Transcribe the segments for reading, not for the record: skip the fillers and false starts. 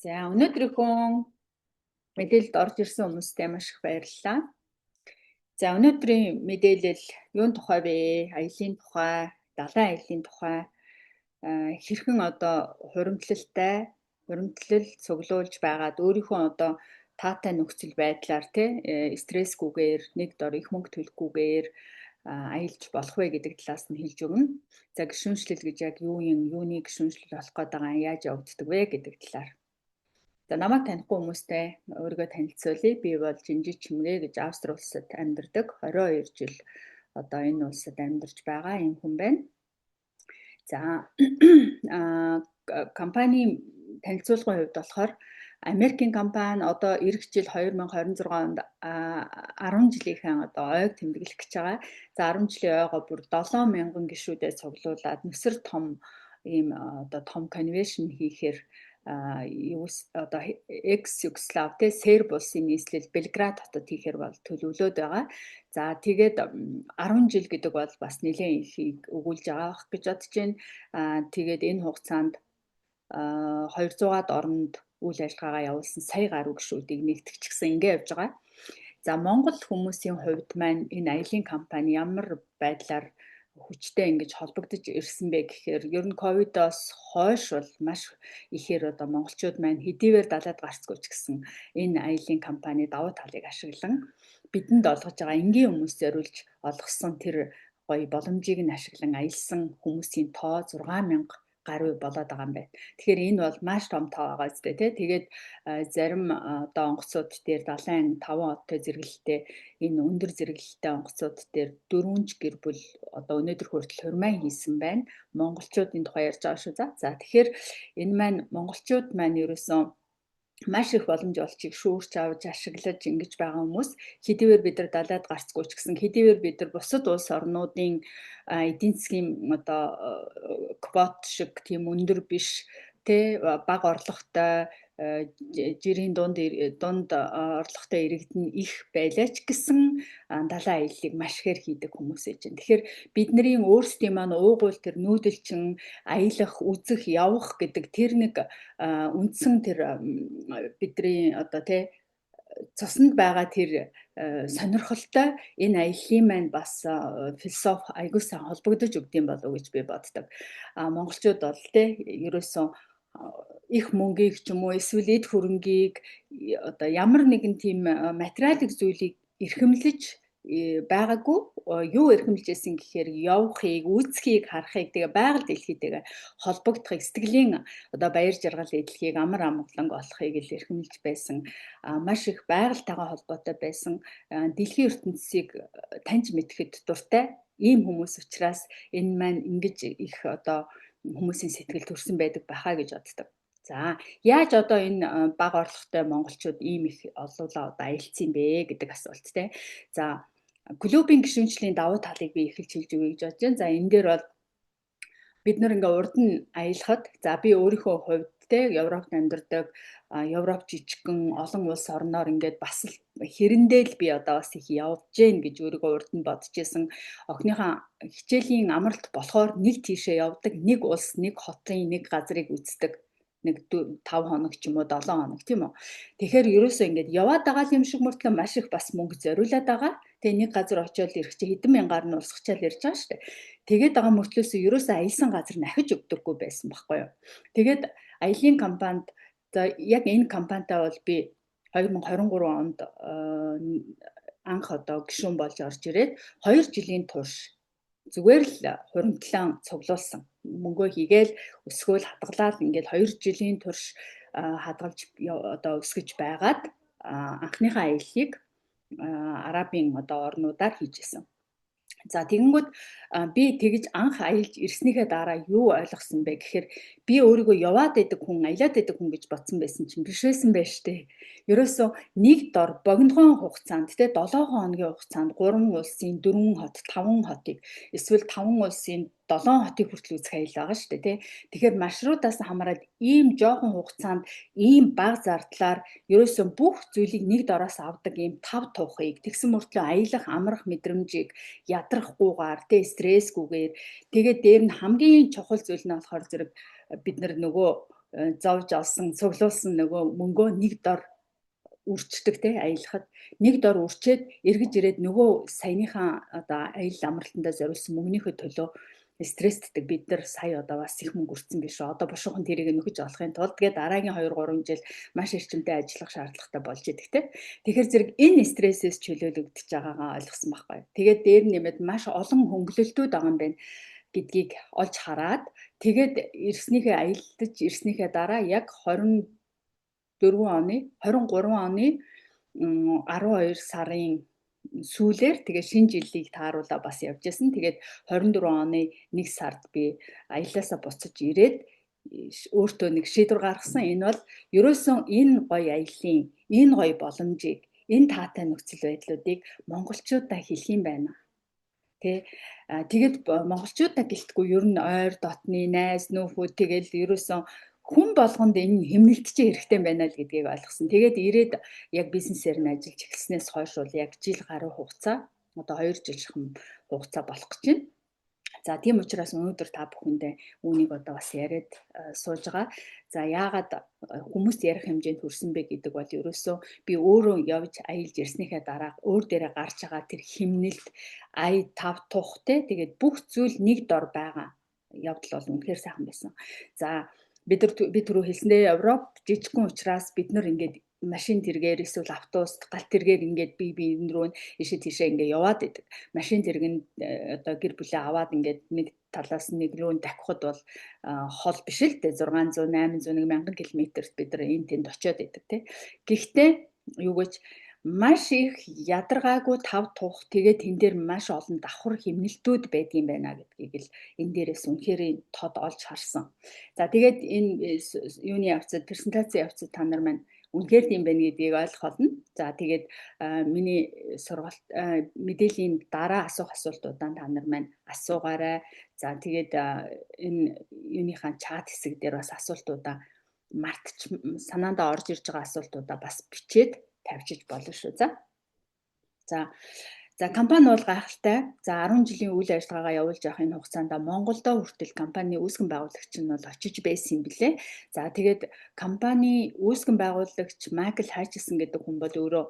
За, өнөөдрийнхөө мэдээлэлд орж ирсэн хүмүүстээ маш их баярлалаа. За, өнөөдрийн мэдээлэл юун тухай вэ? Аялын тухай, далайн аяллын тухай, хэрхэн одоо хуримтлалтай, хуримтлал цуглуулж байгаад өөрийнхөө одоо таатай нөхцөл байдлаар тий стрессгүйгээр, нэг дор их мөнгө төлөхгүйгээр аялж болох вэ гэдэг талаас нь хэлж өгнө. За, гишүүнчлэл гэж яг юу юм, юуны гишүүнчлэл болох гээд байгаа, яаж явагддаг вэ гэдэг талаар. За, намайг танихгүй хүмүүстэй өөрийгөө танилцуулъя. Би бол Жинжи Чимгээ гэж Австри улсад амьдардаг. 22 жил одоо энэ улсад амьдарч байгаа юм хүн байна. За, компани танилцуулгын хувьд болохоор Америкийн компани одоо ирэх жил 2026 онд 10 жилийнхээ одоо ойг тэмдэглэх гэж байгаа. За, 10 жилийн ойгоо бүр 7000 гишүүдээ цуглуулад нүсэр том ийм одоо том convention хийхээр одоо экс Югослав те Серб улсын нийслэл Белград хотод хийхээр бол төлөвлөөд байгаа. За, тэгээд 10 жил гэдэг бол бас нэлээд их өгүүлж байгаа байх гэж бодож байна. Тэгээд энэ хугацаанд 200-аад оронд үйл ажиллагаагаа явуулсан сая гаруй гишүүдийг нэгтгэчихсэн, ингэ явж байгаа. За, Монгол хүмүүсийн хувьд маань энэ аялын компани ямар байдлаар хүчтэй ингэж холбогдож ирсэн бэ гэхээр ер нь ковидоос хойш бол маш ихээр одоо монголчууд маань хэдийгээр далайд гарцгүй ч гэсэн энэ аялын компани давуу талыг ашиглан бидэнд олгож байгаа, энгийн хүмүүс зориулж олгосон тэр гоё боломжийг нь ашиглан аялсан хүмүүсийн тоо 6000 гаруй болоод байгаа юм байна. Тэгэхээр энэ бол маш том тоо байгаа зү, тий. Тэгээд зарим одоо онгоцууд дээр, далайн 5 хоттой зэрэглэлтэй энэ өндөр зэрэглэлтэй онгоцууд дээр дөрвөн ч гэр бүл одоо өнөөдөр хүртэл хурмаа хийсэн байна. Монголчуудын тухай ярьж байгаа шүү. За, тэгэхээр энэ маань монголчууд маань ерөөсөн маш их боломж олчийг шүүрч авч ашиглаж ингэж байгаа хүмүүс. Хэдийгээр бид нар далайд гарцгүй ч гэсэн, хэдийгээр бид нар бусад улс орнуудын эдийн засгийн одоо квот шиг тийм өндөр биш тэ, бага орлоготой, жирийн дунд дунд орлоготой иргэд нь их байлаа ч гэсэн далайн аяллыг маш ихээр хийдэг хүмүүс ээж байна. Тэгэхээр бидний өөрсдийн маань уугуул тэр нүүдэлчин аялах, үзэх, явах гэдэг тэр нэг үндсэн тэр бидний одоо тэ цуснд байгаа тэр сонирхолтой энэ аяллын маань бас философи айгуу сайн холбогдож өгдөм болов уу гэж би боддог. А монголчууд бол тэ ерөөсөн их мөнгийг ч юм уу, эсвэл эд хөрөнгийг, одоо ямар нэгэн тийм материалын зүйлийг эрхэмлэж байгаагүй. Юу эрхэмлэж байсан гэхээр явахыг, үзхийг, харахыг, тэгээ байгаль дэлхийтэйгээ холбогдохыг, сэтгэлийн одоо баяр жаргал эдлэхийг, амар амгаланг олохыг л эрхэмлэж байсан. Маш их байгальтайгаа холбоотой байсан, дэлхийн ертөнцийг таньж мэдэхэд дуртай ийм хүмүүс учраас энэ маань ингэж их одоо хүмүүсийн сэтгэл төрсэн байдаг байхаа гэж боддог. За, яаж одоо энэ бага орлоготой монголчууд ийм их олуулаа одоо аялцсан юм бэ гэдэг асуулт те. За, клубын гишүүнчлийн давуу талыг би эхэлж хэлж өгье гэж бодож байна. За, энэ дээр бол бид нар ингээ урд нь аялахад, за, би өөрийнхөө хувьд те Европт амьдардаг, Европ жижигхэн олон улс орноор ингээд бас л хэрэндээ л би одоо бас их явж гэн гэж өөрийгөө урд нь бодож исэн. Охиныхаа хичээлийн амралт болохоор нэг тийшээ явдаг, нэг улс, нэг хотын нэг газрыг үздэг, нэг 5 хоног ч юм уу, 7 хоног, тийм үү. Тэгэхээр ерөөсөө ингээд яваад байгаа юм шиг мөртлөө маш их бас мөнгө зориулаад байгаа. Тэгээ нэг газар очиод ирэх чи хэдэн мянгаар нь урсгачаал ярьж байгаа шүү дээ. Тэгээд байгаа мөртлөөсөө ерөөсөө аялсан газар нь ахиж өгдөггүй байсан байхгүй юу. Тэгээд аялын компанид, за, яг энэ компанитай бол би 2023 онд анх одоо гишүүн болж орж ирээд 2 жилийн турш зүгээр л хуримтлан цуглуулсан. Мөнгөө хийгээл өсгөөл хадгалаад ингээд 2 жилийн турш хадгалж одоо өсгөж байгаад анхныхаа аяллыг Арабын одоо орнуудаар хийж исэн. За, тэгэнгүүт би тэгж анх аялж ирснийхээ дараа юу ойлгосон бэ гэхээр би өөрийгөө яваад байдаг хүн, аялаад байдаг хүн гэж бодсон байсан чинь биш байсан байж тээ. Ерөөсөө нэг дор богинохын хугацаанд те 7 хоногийн хугацаанд 3 улсын 4 хот, 5 хотыг, эсвэл 5 улсын 7 хотыг хүртэл үзэх аялал байгаа шүү дээ, тий. Тэгэхээр маршрутаас хамаарат ийм жоохон хугацаанд ийм бага зардлаар ерөөсөн бүх зүйлийг нэг дороос авдаг ийм тав тухыг, тэгсэн мөртлөө аялах, амрах мэдрэмжийг ядрахгүйгээр тий стрессгүйгээр, тэгээд дээр нь хамгийн чухал зүйл нь болохоор зэрэг бид нар нөгөө зовж олсон, цуглуулсан нөгөө мөнгөө нэг дор үрчдэг те, аялахад нэг дор үрчээд эргэж ирээд нөгөө саяныхаа одоо аялал амралтандаа зориулсан мөнгөнийхөө төлөө стресстдэг. Бид нар сая одоо бас их мөнгө үрцэн биш үү? Одоо бушуухан тэрийг нөхөж олохын тулд тэгээ дараагийн 2 3 жил маш эрчимтэй ажиллах шаардлагатай болж идэх те. Тэгэхээр зэрэг энэ стрессээс чөлөөлөгдөж байгаагаа ойлгосон байхгүй. Тэгээд дээр нэмээд маш олон хөнгөлөлтүүд байгаа юм байна гэдгийг олж хараад, тэгээд ирснийхээ, аялдаж ирснийхээ дараа яг 24 оны, 23 оны 12 сарын сүүлээр тэгээ шинэ жилийг тааруулаа бас явж исэн. Тэгээд 24 оны 1 сард би аяллаасаа буцаж ирээд өөртөө нэг шийдвэр гаргасан. Энэ бол ерөөсөн энэ гоё аяллаа, энэ гоё боломжийг, энэ таатай нөхцөл байдлуудыг монголчуудаа хэлэх юм байна. Тэ, тэгээд монголчуудаа гэлтгүй ер нь ойр дотны найз нөхөд, тэгэл ерөөсөн хүн болгонд энэ хэмнэлт чинь хэрэгтэй байна л гэдгийг ойлгосон. Тэгээд ирээд яг бизнесээр нь ажиллаж эхэлснээс хойш бол яг жил гаруй хугацаа, одоо 2 жил шахам хугацаа болох гэж байна. За, тийм учраас өнөөдөр та бүхэндээ үүнийг одоо бас яриад сууж байгаа. За, яагаад хүмүүст ярих хэмжээнд хүрсэн бэ гэдэг бол ерөөсөө би өөрөө явж аялж ирснийхээ дараа өөр дээрээ гарч байгаа тэр хэмнэлт, ая тав тухтай, тэгээд бүх зүйл нэг дор байгаа явдал бол үнэхээр сайхан байсан. За, бид нар, би түрүү хэлсэндээ, Европ жижигхэн учраас бид нар ингээд машин тэргээр эсвэл автобус, галт тэргээр ингээд бие биен рүү ийшээ тийшээ ингээд яваад идэг. Машин тэрэг нь одоо гэр бүлээ аваад ингээд нэг талаас нэг рүү давхихад бол хол биш л дээ, 600, 800, 1000 км-т бид нар энэ тэнд очиод идэг тий. Гэхдээ юу гэж маш их ядаргаагүй тав тух, тэгээд тэн дээр маш олон давхар хэмнэлтүүд байдгийн байна гэдгийг л энэ дээрээс үнэхээр тод олж харсан. За, тэгээд энэ юуны явцад, презентацийн явцад та нар маань үнэхээр тийм байна гэдгийг ойлгох болно. За, тэгээд миний сургалт мэдээллийн дараа асуух асуултуудаа та нар маань асуугаарай. За, тэгээд энэ юуныхаа чат хэсэг дээр бас асуултуудаа мартч санаандаа орж ирж байгаа асуултуудаа бас бичээд тавьчих болно шүү. За. За. За, компани бол гайхалтай. За, 10 жилийн үйл ажиллагаагаа явуулж явах энэ хугацаанд Монголдо хүртэл компани үүсгэн байгуулагч нь бол очиж байсан юм билээ. За, тэгээд компани үүсгэн байгуулагч Майкл Хайчсон гэдэг хүн бол өөрөө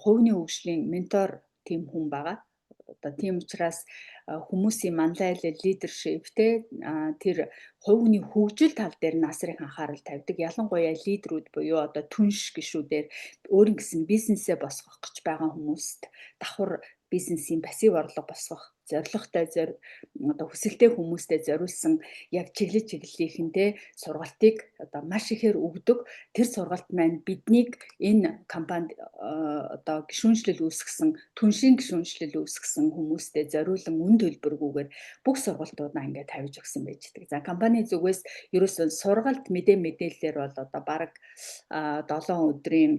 хувийн хөгжлийн ментор тийм хүн байгаа. Одоо тийм учраас хүмүүсийн манлайлал, leadership те, тэр хувийн хөгжил тал дээр насар их анхаарал тавьдаг. Ялангуяа лидерүүд буюу одоо түнш гишүүдээр өөрийн гэсэн бизнесээ босгох гэж байгаа хүмүүст давхар бизнесийн пассив орлого босгох зорилготой, одоо хүсэлтэй хүмүүстэй зориулсан яг чиглэл чиглэлийнхэнтэй сургалтыг одоо маш ихээр өгдөг. Тэр сургалт маань биднийг энэ компанид одоо гишүүнчлэл үүсгэсэн, түншийн гишүүнчлэл үүсгэсэн хүмүүстэй зориулан үн төлбөргүйгээр бүх сургалтуудаа ингээд тавьж өгсөн байж байдаг. За, компани зүгээс ерөөсөн сургалт мэдээллээр бол одоо бараг 7 өдрийн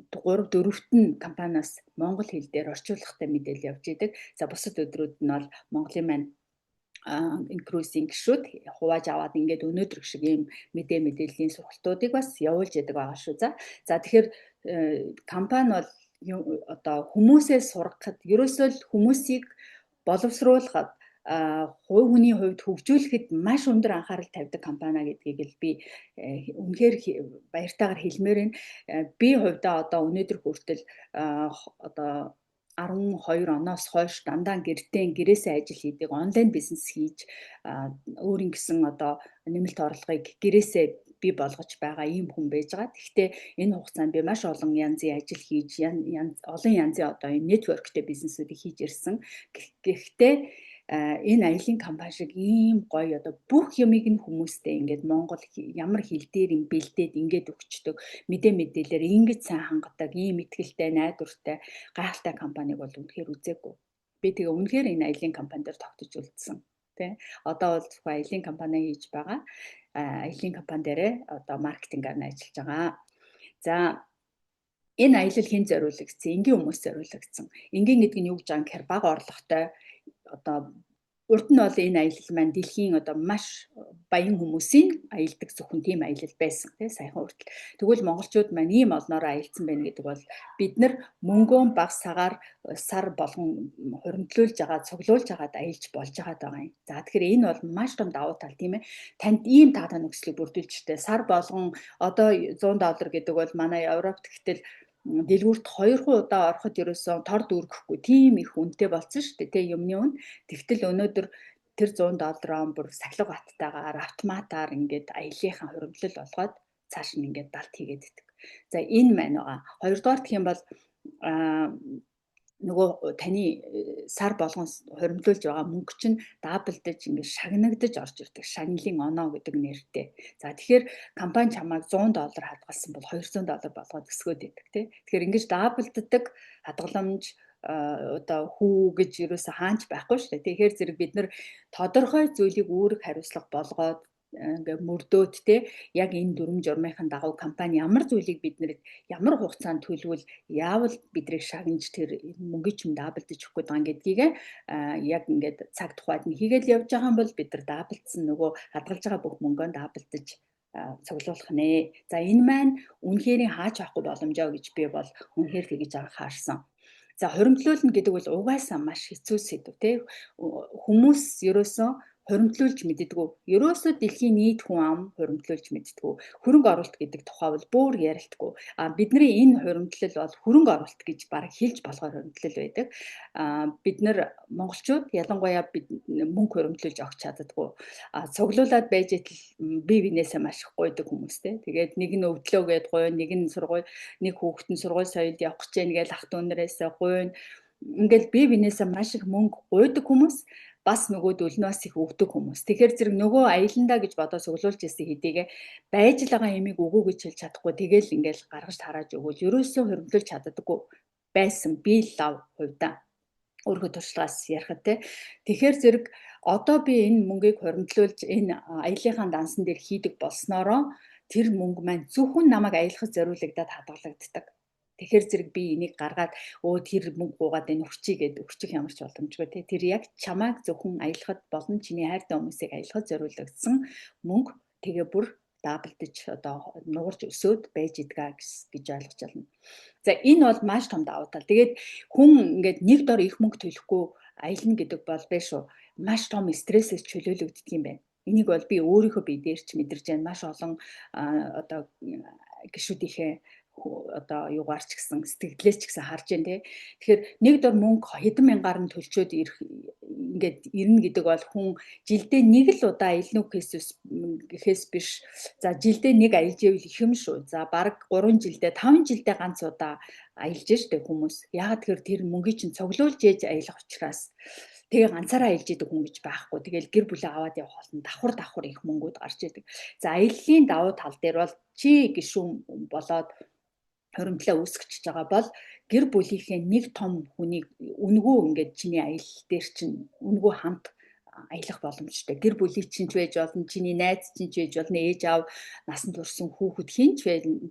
3 4-т нь компаниас монгол хэл дээр орчуулгатай мэдээлэл явж идэг. За, бусад өдрүүд нь бол Монголын маань инкрузийн гишүүд хувааж аваад ингээд өнөөдөр шиг ийм мэдээллийн сургалтуудыг бас явуулж яадаг байгаа шүү. За. За, тэгэхээр компани бол одоо хүмүүсээ сургахад, ерөөсөө л хүмүүсийг боловсруулахад, хувь хүний хувьд хөгжүүлэхэд маш өндөр анхаарал тавьдаг компани гэдгийг л би үнэхээр баяртайгаар хэлмээр байна. Би хувьдаа одоо өнөөдөр хүртэл одоо 12 оноос хойш дандаа гэртээ, гэрээсээ ажил хийдэг, онлайн бизнес хийж, өөрийн гэсэн одоо нэмэлт орлогыг гэрээсээ бий болгож байгаа ийм хүн байж байгаа. Гэхдээ энэ хугацаанд би маш олон янзын ажил хийж, янз олон янзын одоо энэ network тэй бизнесүүдийг хийж ирсэн. Гэхдээ энэ аялын компани шиг ийм гоё одоо бүх юмыг нь хүмүүстэй ингээд монгол ямар хэл дээр юм бэлдээд ингээд өгчдөг, мэдээлэлээр ингэж сайн хангадаг, ийм итгэлтэй, найдвартай, гайхалтай компаниг бол үнэхээр үзээгүй. Би тэгээ үнэхээр энэ аялын компани дээр тогтож үлдсэн. Тэ. Одоо бол зөвхөн аялын компани хийж байгаа. Аялын компани дээрээ одоо маркетингаар нь ажиллаж байгаа. За, энэ аялал хэн зориулагдсан? Энгийн хүмүүс зориулагдсан. Энгийн гэдэг нь юу гэж байгаа юм гэхээр бага орлоготой, одоо урд нь бол энэ аялал маань дэлхийн одоо маш Баян хүмүүсийн аялдаг зөвхөн тийм аялал байсан тий саяхан хүртэл. Тэгвэл монголчууд маань ийм олноороо аялцсан байна гэдэг бол бид нар мөнгөө баг сагаар сар болгон хуримтлуулж байгаа, цуглуулж агаад аялж болж байгаад байгаа юм. За, тэгэхээр энэ бол маш том давуу тал, тийм ээ. Танд ийм таатай нөхцөлийг бүрдүүлж штэ. Сар болгон одоо 100 доллар гэдэг бол манай Европт гэтэл дэлгүүрт 2 удаа ороход ерөөсөн тор дүүргэхгүй тийм их үнэтэй болсон шүү дээ, тийм юмны үн. Тэгтэл өнөөдөр тэр 100 доллароо бүр сахилга баттайгаар автоматар ингээд аяллахын хуримтлал болгоод цааш нь ингээд далт хийгээд идэг. За, энэ маань байгаа. Хоёрдугаар гэх юм бол нөгөө таны сар болгон хуримтлуулж байгаа мөнгө чинь double даж, ингээд шагнагдаж орж ирдэг. Шагналын оноо гэдэг нэртэй. За, тэгэхээр компани чамайг 100 доллар хадгалсан бол 200 доллар болгоод өсгөөд идэг, тий. Тэгэхээр ингэж double ддаг хадгаламж, одоо хүү гэж ерөөсө хаанч байхгүй шүү дээ. Тэгэхээр зэрэг бид нар тодорхой зүйлийг үүрэг хариуцлага болгоод ингээ мөрдөөд те яг энэ дүрэм журмынхын дагуу компани ямар зүйлийг биднэрт ямар хугацаанд төлвөл, яавал бидрийг шагнаж, тэр мөнгөний чим double даж өгөх гээд байгаа гэдгийг яг ингээд цаг тухайд нь хийгээл явж байгаа юм бол бид нар double дсан нөгөө хадгалж байгаа бүх мөнгөө double даж цуглуулах нэ. За, энэ маань үнэхээр хаач авахгүй боломжоо гэж би бол үнэхээр тэгэж анхаарсан. За, хуримтлуулна гэдэг бол угаасаа маш хэцүү сэдэв, тий. Хүмүүс ерөөсөө хуримтлуулж мэддэггүй. Ерөөсөө дэлхийн нийт хүн ам хуримтлуулж мэддэггүй. Хөрөнгө оруулалт гэдэг тухай бол бүр ярилтгүй. А бидний энэ хуримтлал бол хөрөнгө оруулалт гэж бараг хэлж болохоор хуримтлал байдаг. А бид нар монголчууд ялангуяа бид мөнгө хуримтлуулж огч чаддаггүй. А цуглуулад байж итэл бие биенээсээ маш их гуйдаг хүмүүстэй. Тэгээд нэг нь өвдлөө гээд гуйна, нэг нь сургууль, нэг хүүхэд нь сургууль соёлд явах гэж байна гээл ах дүү нарээсээ гуйна. Ингээл бие биенээсээ маш их мөнгө гуйдаг хүмүүс, бас нөгөөдөл нь бас их өгдөг хүмүүс. Тэгэхээр зэрэг нөгөө аяландаа гэж бодоо цуглуулж ирсэн хэдийгээ байж л байгаа юмыг үгүй гэж хэлж чадахгүй, тэгэл ингээл гаргаж тарааж өгвөл ерөөсөө хуримтлуулж чаддаггүй байсан би л лав хувьдаа өөрийнхөө туршлагаас ярихад, те. Тэгэхээр зэрэг одоо би энэ мөнгийг хуримтлуулж энэ аяллахаа дансан дээр хийдэг болсноороо тэр мөнгө маань зөвхөн намайг аялахад зориулагдаад хадгалагддаг. Тэгэхээр зэрэг би энийг гаргаад өө тэр мөнгө гуугаад энэ өгчий гэд өгчих ямар ч боломжгүй, тий. Тэр яг чамайг зөвхөн аялахад болон чиний хайртай хүмүүсийг аялахад зориулагдсан мөнгө, тэгээ бүр double даж, одоо нугарч өсөөд байж идгаа гэж ойлгож байна. За, энэ бол маш том давуу тал. Тэгээд хүн ингээд нэг дор их мөнгө төлөхгүй аялна гэдэг бол биш шүү. Маш том стрессээс чөлөөлөгддөг юм байна. Энийг бол би өөрийнхөө бие дээр ч мэдэрч байна. Маш олон одоо гишүүдийнхээ одоо юугаар ч гэсэн, сэтгэлээс ч гэсэн харж байна, те. Тэгэхээр нэг дор мөнгө хэдэн мянгаар нь төлчөөд ирэх, ингээд ирнэ гэдэг бол хүн жилдээ нэг л удаа аялна уу гэхээс биш. За, жилдээ нэг аялж ивэл их юм шүү. За, бараг 3 жилдээ, 5 жилдээ ганц удаа аялж штэ хүмүүс. Яагаад тэгэхээр тэр мөнгийг чинь цуглуулж ээж аялах учраас тэгээ ганцаараа аялж идэг хүн гэж байхгүй. Тэгэл гэр бүлээ аваад явах болно. Давхар давхар их мөнгүүд гарч идэг. За, аяллаа давуу тал дээр бол чи гişүн болоод хуримтлаа үүсгэж байгаа бол гэр бүлийнхээ нэг том хүнийг үнэгүй ингээд чиний аялал дээр чинь үнэгүй хамт аялах боломжтой. Гэр бүлийн чинь ч байж болно, чиний найз чинь ч байж болно, ээж аав, насанд хүрсэн хүүхэд хэн ч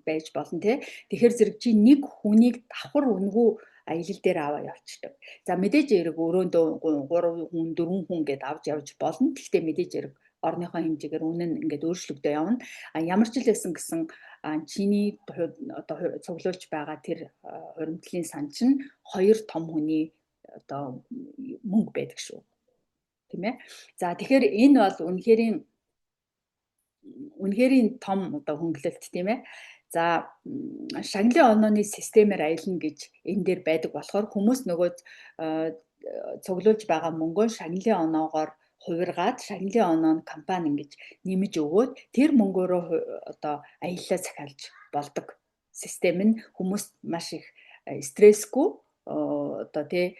байж болно, те. Тэгэхээр зэрэг чи нэг хүнийг давхар үнэгүй аялал дээр аваа явчихдаг. За, мэдээж хэрэг өрөөндөө 3 хүн, 4 хүн гэд авч явж болно. Гэхдээ мэдээж хэрэг орныхоо хэмжээгээр үнэ нь ингээд өөрчлөгдөө явна. А ямар ч л байсан гэсэн чиний одоо цуглуулж байгаа тэр хуримтлалын сан чинь хоёр том хүний одоо мөнгө байдаг шүү. Тийм ээ. За, тэгэхээр энэ бол үнэхэрийн үнэхэрийн том одоо хөнгөлөлт, тийм ээ. За, шагналын онооны системээр аялна гэж энэ дээр байдаг болохоор хүмүүс нөгөө цуглуулж байгаа мөнгөө шагналын оноогоор хувиргаад, шагналын оноо нь компани ингэж нэмж өгөөд тэр мөнгөөрөө одоо аяллаа захиалж болдог систем нь хүмүүст маш их стрессгүй, одоо тий,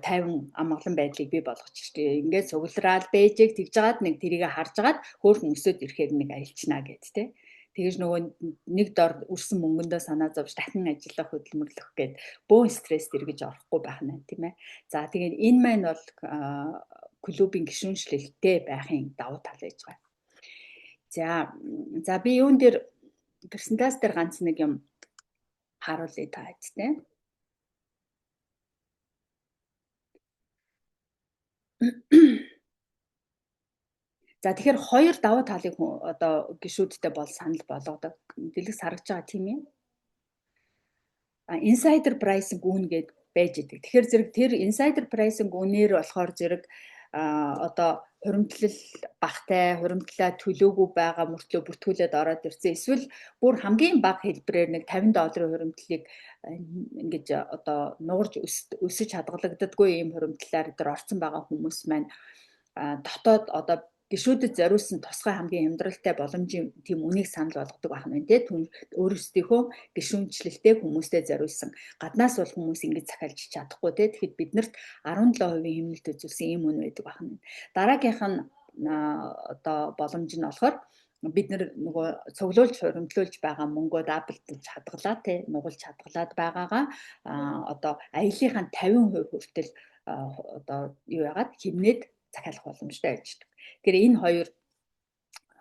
тайван амгалан байдлыг бий болгочих. Ингээд цуглараал бэжэг тэгж жагаад нэг тэрийг харж агаад хөөхөн өсөд ирэхээр нэг аялчнаа гэд тий. Тэгэж нөгөө нэг дор үрсэн мөнгөндөө санаа зовж дахин ажиллах, хөдөлмөрлөх гээд бөөн стресст эргэж орохгүй байх нь, тийм ээ. За, тэгээд энэ маань бол клубын гишүүнчлэлтэй байхын давуу тал байж байгаа. За за би юун дээр, презентац дээр ганц нэг юм харуулъя та хэдтэй. За, тэгэхээр хоёр давуу талыг одоо гишүүдтэй бол санал болгодог. Дэлгэц харагдж байгаа, тийм ээ. Insider pricing үн гээд байж идэг. Тэгэхээр зэрэг тэр insider pricing үнээр болохоор зэрэг одоо хуримтлал багтай, хуримтлаа төлөөгүй байгаа мөртлөө бүртгүүлээд ороод ирсэн. Эсвэл бүр хамгийн бага хэлбэрээр нэг 50 долларын хуримтлалыг ингэж одоо нуурж өсөж хадгалагддаггүй ийм хуримтлалаар тэр орцсон байгаа хүмүүс маань дотоод одоо гишүүдэд зориулсан тусгай хамгийн хямдралтай боломжийн тийм үнийг санал болгодог байх нь тий. Өөрсдийнхөө гишүүнчлэлтэй хүмүүстэй зориулсан. Гаднаас бол хүмүүс ингэж захиалж чадахгүй тий. Тэгэхэд биднэрт 17% хэмнэлт үзүүлсэн ийм үн байдаг байх нь. Дараагийнх нь одоо боломж нь болохоор бид нар нөгөө цуглуулж, хуримтлуулж байгаа мөнгөө double дж хадгалаад тий, нугалж хадгалаад байгаагаа одоо аяллахаа 50% хүртэл одоо юу яагаад хэмнээд захиалах боломжтой байж байгаа. Тэгэхээр энэ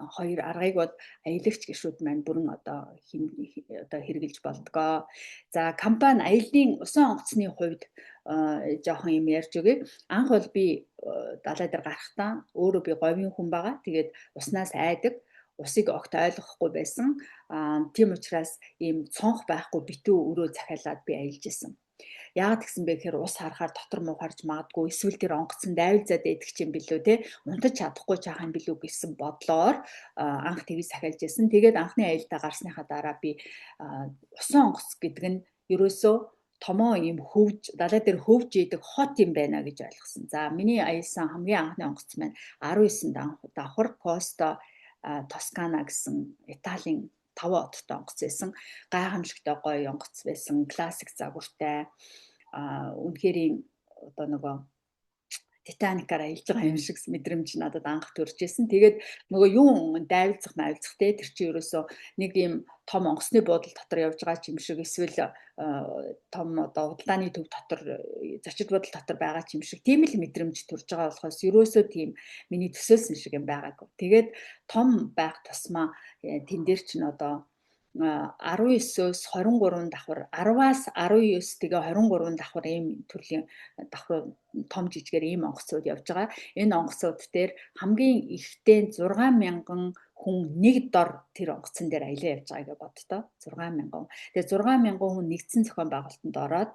хоёр аргыг бол аялагч гишүүд маань бүрэн одоо хэрэгжилж болдгоо. За, компани аяллын усан онгоцны хувьд жоохон юм ярьж өгье. Анх бол би далай дээр гарахдаа өөрөө би говийн хүн байгаа. Тэгээд уснаас айдаг, усыг огт ойлгохгүй байсан. Тийм учраас ийм цонх байхгүй битүү өрөө захиалаад би аялж исэн. Яагаад гэсэн бэ гэхээр ус харахаар дотор муухарж магадгүй, эсвэл тэр онгоцон дайвалзаад идэх юм билүү те, унтаж чадахгүй чаах юм билүү гэсэн бодлоор анх тэгж сахиалж байсан. Тэгээд анхны аялдаа гарсныхаа дараа би усан онгоц гэдэг нь ерөөсөө томоо ийм хөвж, далай дээр хөвж идэг хот юм байна гэж ойлгосон. За, миний аялсан хамгийн анхны онгоц маань 19 давхар Costa Toscana гэсэн Италийн 5 одтой онгоц байсан. Гайхамшигтай гоё онгоц байсан. Классик загвартай. Үнэхээр одоо нөгөө Титаникаар аялж байгаа юм шиг мэдрэмж надад анх төрж исэн. Тэгээд нөгөө юун дайвалзах мавилцах те, тэр чинь ерөөсөө нэг юм том онгоцны буудал дотор явж байгаа ч юм шиг, эсвэл том одоо худалдааны төв дотор, зочид буудал дотор байгаа ч юм шиг тийм л мэдрэмж төрж байгаа болохоос ерөөсөө тийм миний төсөөлсөн шиг юм байгаагүй. Тэгээд том байх тусмаа тэн дээр чинь одоо 19-өөс 23 давхар, 10-аас 19, тэгээ 23 давхар, ийм төрлийн давхар, том жижигээр ийм онгоцууд явж байгаа. Энэ онгоцууд дээр хамгийн ихтэй 6000 хүн нэг дор тэр онгоцон дээр аялаа явж байгаа гэж боддоо. 6000. Тэгээ 6000 хүн нэгдсэн зохион байгуулалтанд ороод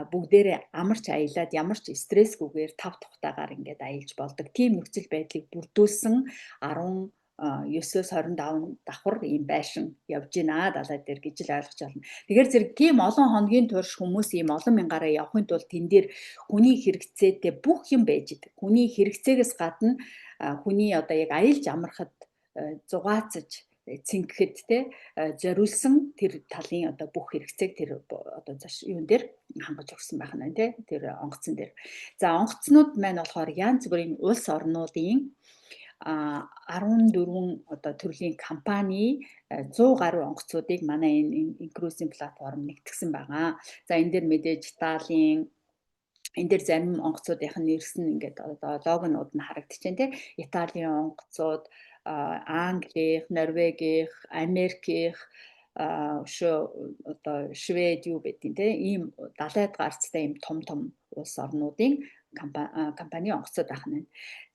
бүгдээрээ амарч аялаад, ямар ч стрессгүйгээр тав тухтайгаар ингээд аялж болдог. Тийм нөхцөл байдлыг бүрдүүлсэн 19-өөс 25 давхар ийм байшин явж гинэ далай дээр гэж л ойлгож байна. Тэгэхээр зэрэг тийм олон хоногийн турш хүмүүс ийм олон мянгаараа явахын тулд тэн дээр хүний хэрэгцээтэй бүх юм байж идэг. Хүний хэрэгцээгээс гадна хүний одоо яг аялж амрахад, зугаацаж цэнгэхэд те зориулсан тэр талын одоо бүх хэрэгцээг тэр одоо юун дээр хангаж өгсөн байх нь те, тэр онгоцон дээр. За, онгоцнууд маань болохоор янз бүрийн улс орнуудын 14 одоо төрлийн компани 100 гаруй онгоцуудыг манай энэ inCruises платформ нэгтгсэн байгаа. За, энэ дээр мэдээж Италийн, энэ дээр зарим онгоцуудынх нь нэрсэн ингээд одоо логонууд нь харагдчихээн тий. Италийн онгоцууд, Англих, Норвегийнх, Америкийнх, өшөө одоо Швед юу гэдгийг те, ийм далайд гарцтай ийм том том улс орнуудын компани онгоцууд байх нь.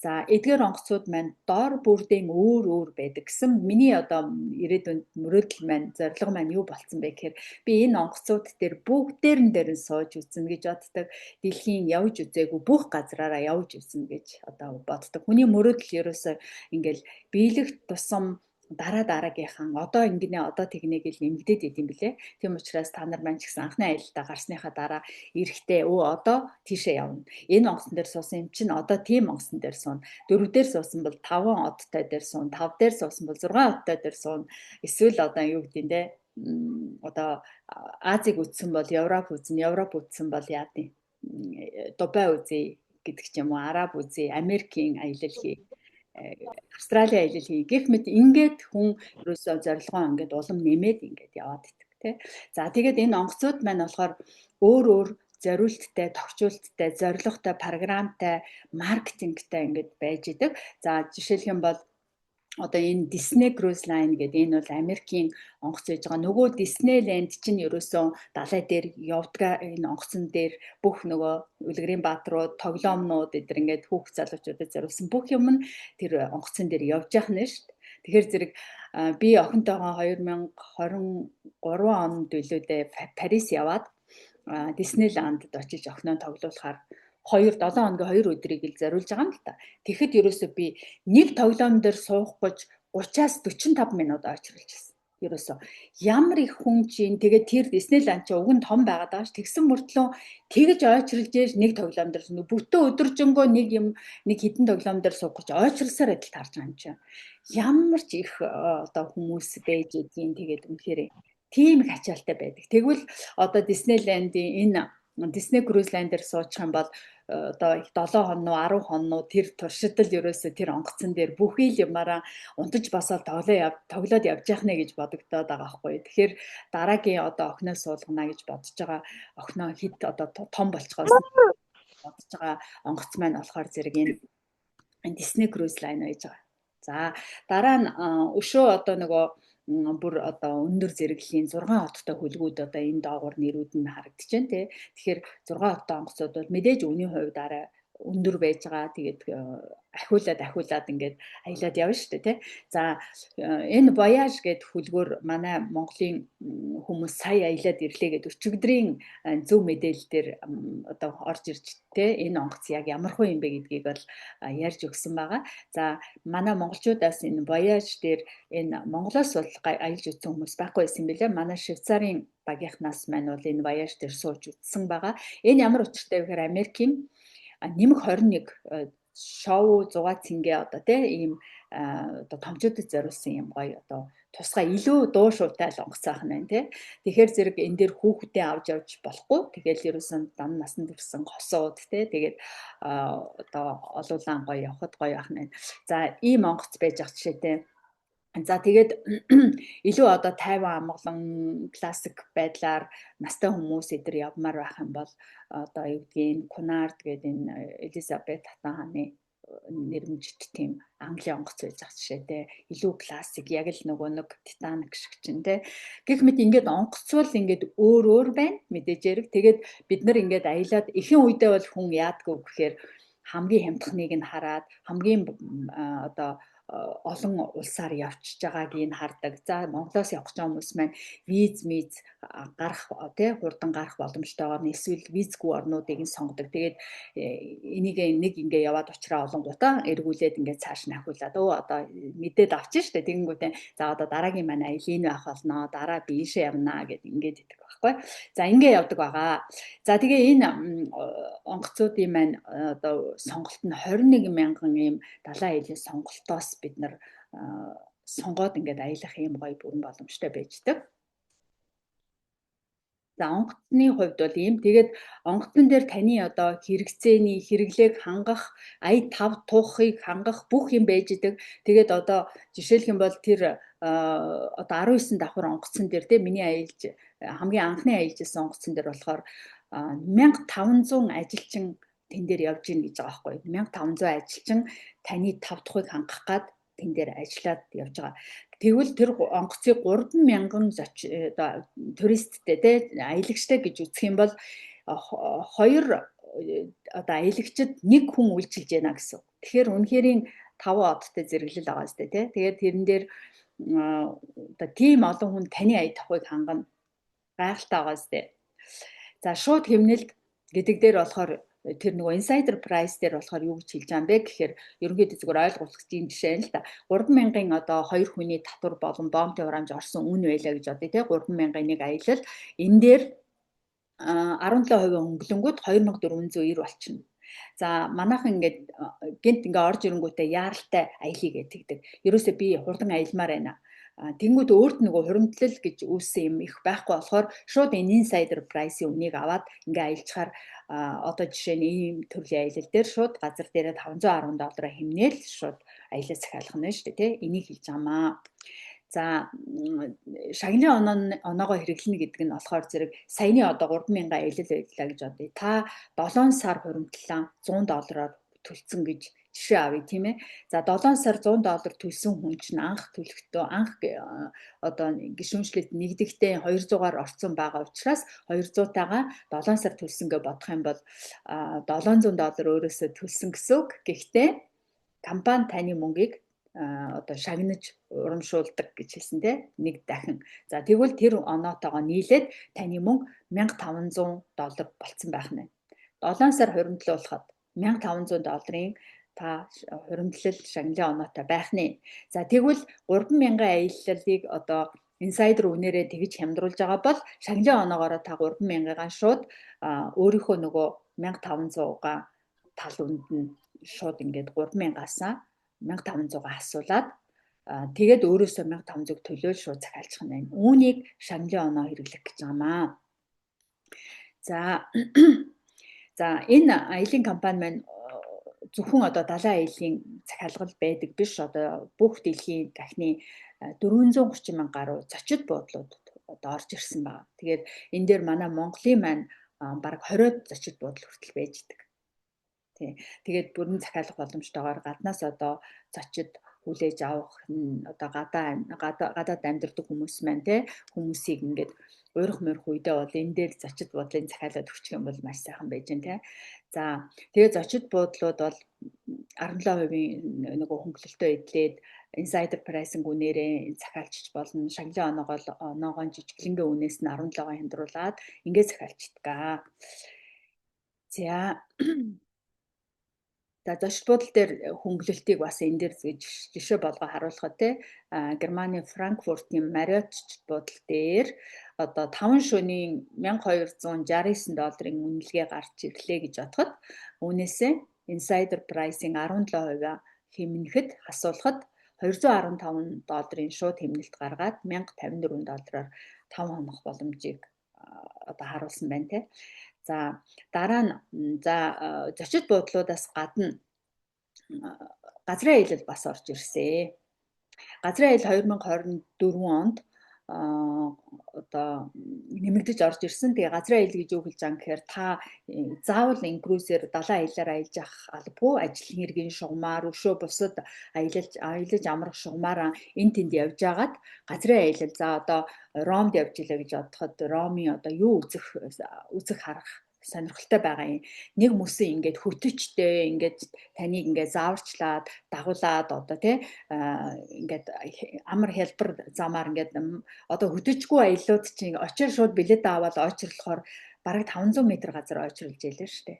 За, эдгээр онгоцууд маань дор бүрдэн өөр өөр байдаг гэсэн миний одоо ирээдүйн мөрөөдөл маань, зорилго маань юу болцсон бэ гэхээр би энэ онгоцууд дээр бүгдээрэн дээр нь сууж үзнэ гэж боддог. Дэлхийн явж үзээгүй бүх газраараа явж үзнэ гэж одоо боддог. Хүний мөрөөдөл ерөөсөө ингээл биелэх тусам дараа дараагийнхан одоо ингэнэ, одоо тэгнэ гэж нэмэгдээд идэм билээ. Тийм учраас та нар маань ч гэсэн анхны аялалдаа гарсныхаа дараа эрэхтэй өө одоо тийшээ явна. Энэ онгоцон дээр суусан юм чинь одоо тийм онгоцон дээр суuna. Дөрөв дээр суусан бол таван одтой дээр суuna. Тав дээр суусан бол 6 одтой дээр суuna. Эсвэл одоо юу гэдэг те, одоо Азийг үзсэн бол Европ үзнэ, Европ үзсэн бол яа гэм Дубай үзье гэдэг ч юм уу, Араб үзье, Америкийн аялал хий, Австралийн аялал хий гэх мэт ингээд хүн ерөөсөө зорилгоо ингээд улам нэмээд ингээд яваад идэг тий. За, тэгээд энэ онгоцууд маань болохоор өөр өөр зориулттай, тохижуулттай, зорилготой, програмтай, маркетингтай ингээд байж идэг. За, жишээлх юм бол Одоо энэ Disney Cruise Line гэдэг энэ бол Америкийн онгоц байж байгаа. Нөгөө Disneyland чинь ерөөсөө далай дээр явдгаа, энэ онгоцон дээр бүх нөгөө үлгэрийн баатрууд, тоглоомнууд эдэр ингээд хүүхд залуучуудад зориулсан бүх юм нь тэр онгоцон дээр явж явах нь шүү дээ. Тэгэхээр зэрэг би охинтойгоо 2023 онд билүү дээ, Парис яваад Disneyland-д очиж охиноо тоглуулахаар 2 7 хоногийн 2 өдрийг л зориулж байгаа юм л та. Тэгэхэд ерөөсөө би нэг тоглоом дээр суух гэж 30-аас 45 минут ойчруулж байсан. Ерөөсөө ямар их хүн чинь, тэгээд тэр Disneyland чи уг нь том байгаад байгаа ш. Тэгсэн мөртлөө тэгж ойчруулж ээж нэг тоглоом дээр бүтэн өдөржингөө нэг юм нэг хідэн тоглоом дээр суух гэж ойчруулсаар адил таарч байгаа юм чинь. Ямар ч их одоо хүмүүс байж эдгийн, тэгээд үнэхээр тийм их ачаалтай байдаг. Тэгвэл одоо Disneyland-ийн энэ Disney Cruise Line дээр суучих юм бол одоо 7 хоноо, 10 хоноо тэр туршид л ерөөсөө тэр онгоцон дээр бүхий л юмараа унтаж босоод тоглоод явж яах нэ гэж бодогдоод байгаа байхгүй. Тэгэхээр дараагийн одоо охиноо суулгана гэж бодож байгаа, охиноо хэд одоо том болцохоос бодож байгаа онгоц маань болохоор зэрэг энэ Disney Cruise Line байж байгаа. За, дараа нь өшөө одоо нөгөө бүр одоо өндөр зэрэглэлийн 6 хоттой хөлгүүд одоо энэ доогуур нэрүүд нь харагдаж байна тий. Тэгэхээр 6 хоттой онгоцууд бол мэдээж үнийн хувьд арай өндөр байж байгаа. Тэгээд ахиулаад ахиулаад ингээд аялаад явна шүү дээ тий. За, энэ Voyage гэдэг хүлгөөр манай Монголын хүмүүс сая аялаад ирлээ гэдэг өчигдрийн зөв мэдээлэл дээр одоо орж ирж тий, энэ онгоц яг ямар хуу юм бэ гэдгийг бол ярьж өгсөн байгаа. За, манай монголчуудаас энэ Voyage дээр энэ Монголоос бол аялж үзсэн хүмүүс байхгүй байсан юм билээ. Манай Швейцарын багийнхнаас маань бол энэ Voyage дээр сууж үзсэн байгаа. Энэ ямар учиртай вэ гэхээр Америкийн нэмэх 21 шоу зугаа цэнгэ одоо тий ийм одоо томчуудад зориулсан юм гоё одоо тусгай илүү дуу шуутай л онгоцоох нь байна тий. Тэгэхээр зэрэг энэ дээр хүүхдээ авч явж болохгүй. Тэгэл ерөөсөн дан насанд хүрсэн хосууд тий. Тэгээд одоо олуулан гоё явхад гоё байх нь байна. За, ийм онгоц байж ах жишээтэй. За, тэгээд илүү одоо тайван амгалан классик байдлаар настай хүмүүс эдэр явмаар байх юм бол одоо юу гэдгийг Cunard гэдэг энэ Элизабет хатан хааны нэрмжит тийм Английн онгоц байж байгаа жишээтэй, илүү классик, яг л нөгөө нэг Титаник шиг чинь те. Гэх мэт ингээд онгоцвол ингээд өөр өөр байна мэдээж хэрэг. Тэгээд бид нар ингээд аялаад ихэнх үедээ бол хүн яадгүй гэхээр хамгийн хямдхныг нь хараад, хамгийн одоо олон улсаар явчихж байгааг нь хардаг. За, Монголоос явах гэж байгаа хүмүүс маань виз миз гарах тий хурдан гарах боломжтойгоор нь эсвэл визгүй орнуудыг нь сонгодог. Тэгээд энийг нэг ингээ яваад учраа олонгуудаа эргүүлээд ингээ цааш нь ахиулаад өө одоо мэдээд авчин штэ. Тэгэнгүүтээ за одоо дараагийн маань аялал энэ байх болно. Дараа би ийшээ явнаа гэд ингээд идэг байхгүй. За, ингээ явдаг байгаа. За, тэгээ энэ онгоцуудын маань одоо сонголт нь 21 мянган ийм далайн аялын сонголтоос бид нар сонгоод ингээд аялах юм гоё бүрэн боломжтой байждаг. За, онгоцны хувьд бол ийм. Тэгээд онгоцон дээр таны одоо хэрэгцээний хэрэглээг хангах, ая тав туухыг хангах бүх юм байж идэг. Тэгээд одоо жишээлх юм бол тэр одоо 19 давхар онгоцон дээр те, миний аялж хамгийн анхны аялж исэн онгоцон дээр болохоор 1500 ажилчин тэн дээр явж гин гэж байгаа байхгүй. 1500 ажилчин таны тав тухыг хангах гад тэн дээр ажиллаад явж байгаа. Тэгвэл тэр онгоцыг 3000 одоо туристтэй те, аялагчтай гэж үзэх юм бол хоёр одоо аялагчид нэг хүн үйлчилж байна гэсэн. Тэгэхээр үнэхэрийн таван одтой зэрэглэл байгаа сте те. Тэгээд тэрэн дээр одоо тийм олон хүн таны ая тавхыг хангана. Гайхалтай байгаа сте. За, шууд хэмнэлт гэдэг дээр болохоор тэр нөгөө insider price дээр болохоор юу гэж хэлж байгаа юм бэ гэхээр ерөнхийдөө зүгээр ойлгуулах юм жишээ нь л да. 3000-ын одоо хоёр хүний татвар болон боомтын хураамж орсон үн байлаа гэж бодъё те. 3000-ын нэг аялал энэ дээр 17% хөнгөлөнгүүд 2490 болчихно. За, манайхан ингээд гинт ингээ орж ирэнгүүтээ яаралтай аялыг тэгдэг. Ерөөсөө би хурдан аялмаар байна. Тэнгүүд өөрт нөгөө хуримтлал гэж үүссэн юм их байхгүй болохоор шууд энэ insider price-ийн үнийг аваад ингээ аялчаар одоо жишээ нь ийм төрлийн аялал дээр шууд газар дээрээ 510 доллараа хэмнээл шууд аялал захиалах нь шүү дээ тий. Энийг хэлж байгаамаа. За, шагналын оноогоо хэрэглэнэ гэдэг нь болохоор зэрэг саяны одоо 3000 аялал байлаа гэж бодъё. Та 7 сар хуримтлалаа 100 доллараар төлцөн гэж Жишээ авъя, тийм ээ. За, 7 сар 100 доллар төлсөн хүн чинь анх төлөхдөө, анх одоо гишүүнчлэлд нэгдэхдээ 200-аар орцсон байгаа учраас 200-тайгаа 7 сар төлсөн гэж бодох юм бол 700 доллар өөрөөсөө төлсөн гэсэн үг. Гэхдээ компани таны мөнгийг одоо шагнаж урамшуулдаг гэж хэлсэн, те, нэг дахин. За, тэгвэл тэр оноотойгоо нийлээд таны мөнгө 1500 доллар болцсон байх нь. 7 сар хуримтлуулахад 1500 долларын та хуримтлал шагналын оноотой байх нэ. За, тэгвэл 3000 аяллалыг одоо insider үнээрээ тэгж хямдруулж байгаа бол шагналын оноогоороо та 3000-ыг шууд өөрийнхөө нөгөө 1500-га тал үнд нь шууд ингээд 3000-аас 1500-га хасуулаад, тэгээд өөрөөсөө 1500-ыг төлөөл шууд захиалчих нь байна. Үүнийг шагналын оноо хэрэглэх гэж байгаа маа. За, энэ аялын компани маань зөвхөн одоо далайн аяллаа захиалгал байдаг биш, одоо бүх дэлхийн дахны 430 мянга гаруй зочид буудлууд одоо орж ирсэн байна. Тэгээд энэ дээр манай Монголын маань бараг 20 зочид буудал хүртэл байж идэг. Тий. Тэгээд бүрэн захиалах боломжтойгоор гаднаас одоо зочид хүлээж авах нь одоо гадаад амьдардаг хүмүүс маань, те, хүмүүсийг ингээд уурах морих үедээ бол энэ дээр зочид буудлын захиалаад өгчих юм бол маш сайхан байж гэн, те. За, тэгээд зочид буудлууд бол 17% нөгөө хөнгөлөлтөө эдлээд insider pricing үнээрээ захиалчиж болно. Шагналын оноогоо жижиглэнгээ үнээс нь 17-оор хямдруулаад ингээд захиалчдаг. За, зочид буудал дээр хөнгөлөлтийг бас энэ дээр жишээ болгоо харуулхад, те, Германы Франкфуртын Marriott буудал дээр одоо 5 шөнийн 1269 долларын үнэлгээ гарч ирлээ гэж бодоход үүнээсээ insider pricing 17% хэмнэхэд, хасуулахад 215 долларын шууд хэмнэлт гаргаад 1054 доллараар 5 хонох боломжийг одоо харуулсан байна, те. За, дараа нь, за, зочид буудлуудаас гадна газрын аялал бас орж ирсэн. Газрын аялал 2024 онд одоо нэмэгдэж орж ирсэн. Тэгээ газрын аялал гэж юу хэлж байгаа юм гэхээр та заавал энэ cruise-ээр далайн аяллаар аялж явах албагүй, ажил хэргийн шугамаар өшөө бусад аялаж амрах шугамаараа энэ тэнд явж байгаад газрын аялал, за, одоо Ромд явж илээ гэж бодоход Ромын одоо юу үзэх харах сонирхолтой байгаа юм. Нэг мөсөн ингээд хөтөчтэй ингээд таныг ингээд зааварчлаад дагуулад одоо, тий, ингээд амар хялбар замаар ингээд одоо хөтөчгүй аяллууд чинь очиж шууд билет аваад ойчрлохоор бараг 500 м газар ойчруулж ялээ шүү дээ.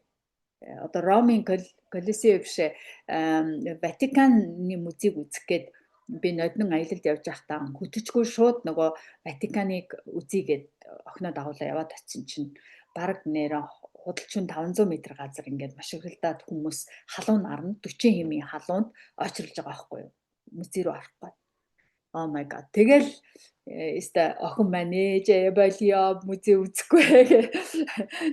Одоо Ромын Колизеум биш, Ватиканы музейг үзэх гээд би ноднон аялалд явж байхдаа хөтөчгүй шууд нөгөө Ватиканыг үзье гээд охиноо дагуулаа яваад очсон чинь бараг нэрээ худалчин 500 м газар ингээд машиглдаад хүмүүс халуун нарна 40 хэмийн халуунд очирлж байгаа байхгүй юу? Музей рүү орохгүй. Oh my God. Тэгэл өстой охин маань ээжээ болио, музей үзэхгүй гэ.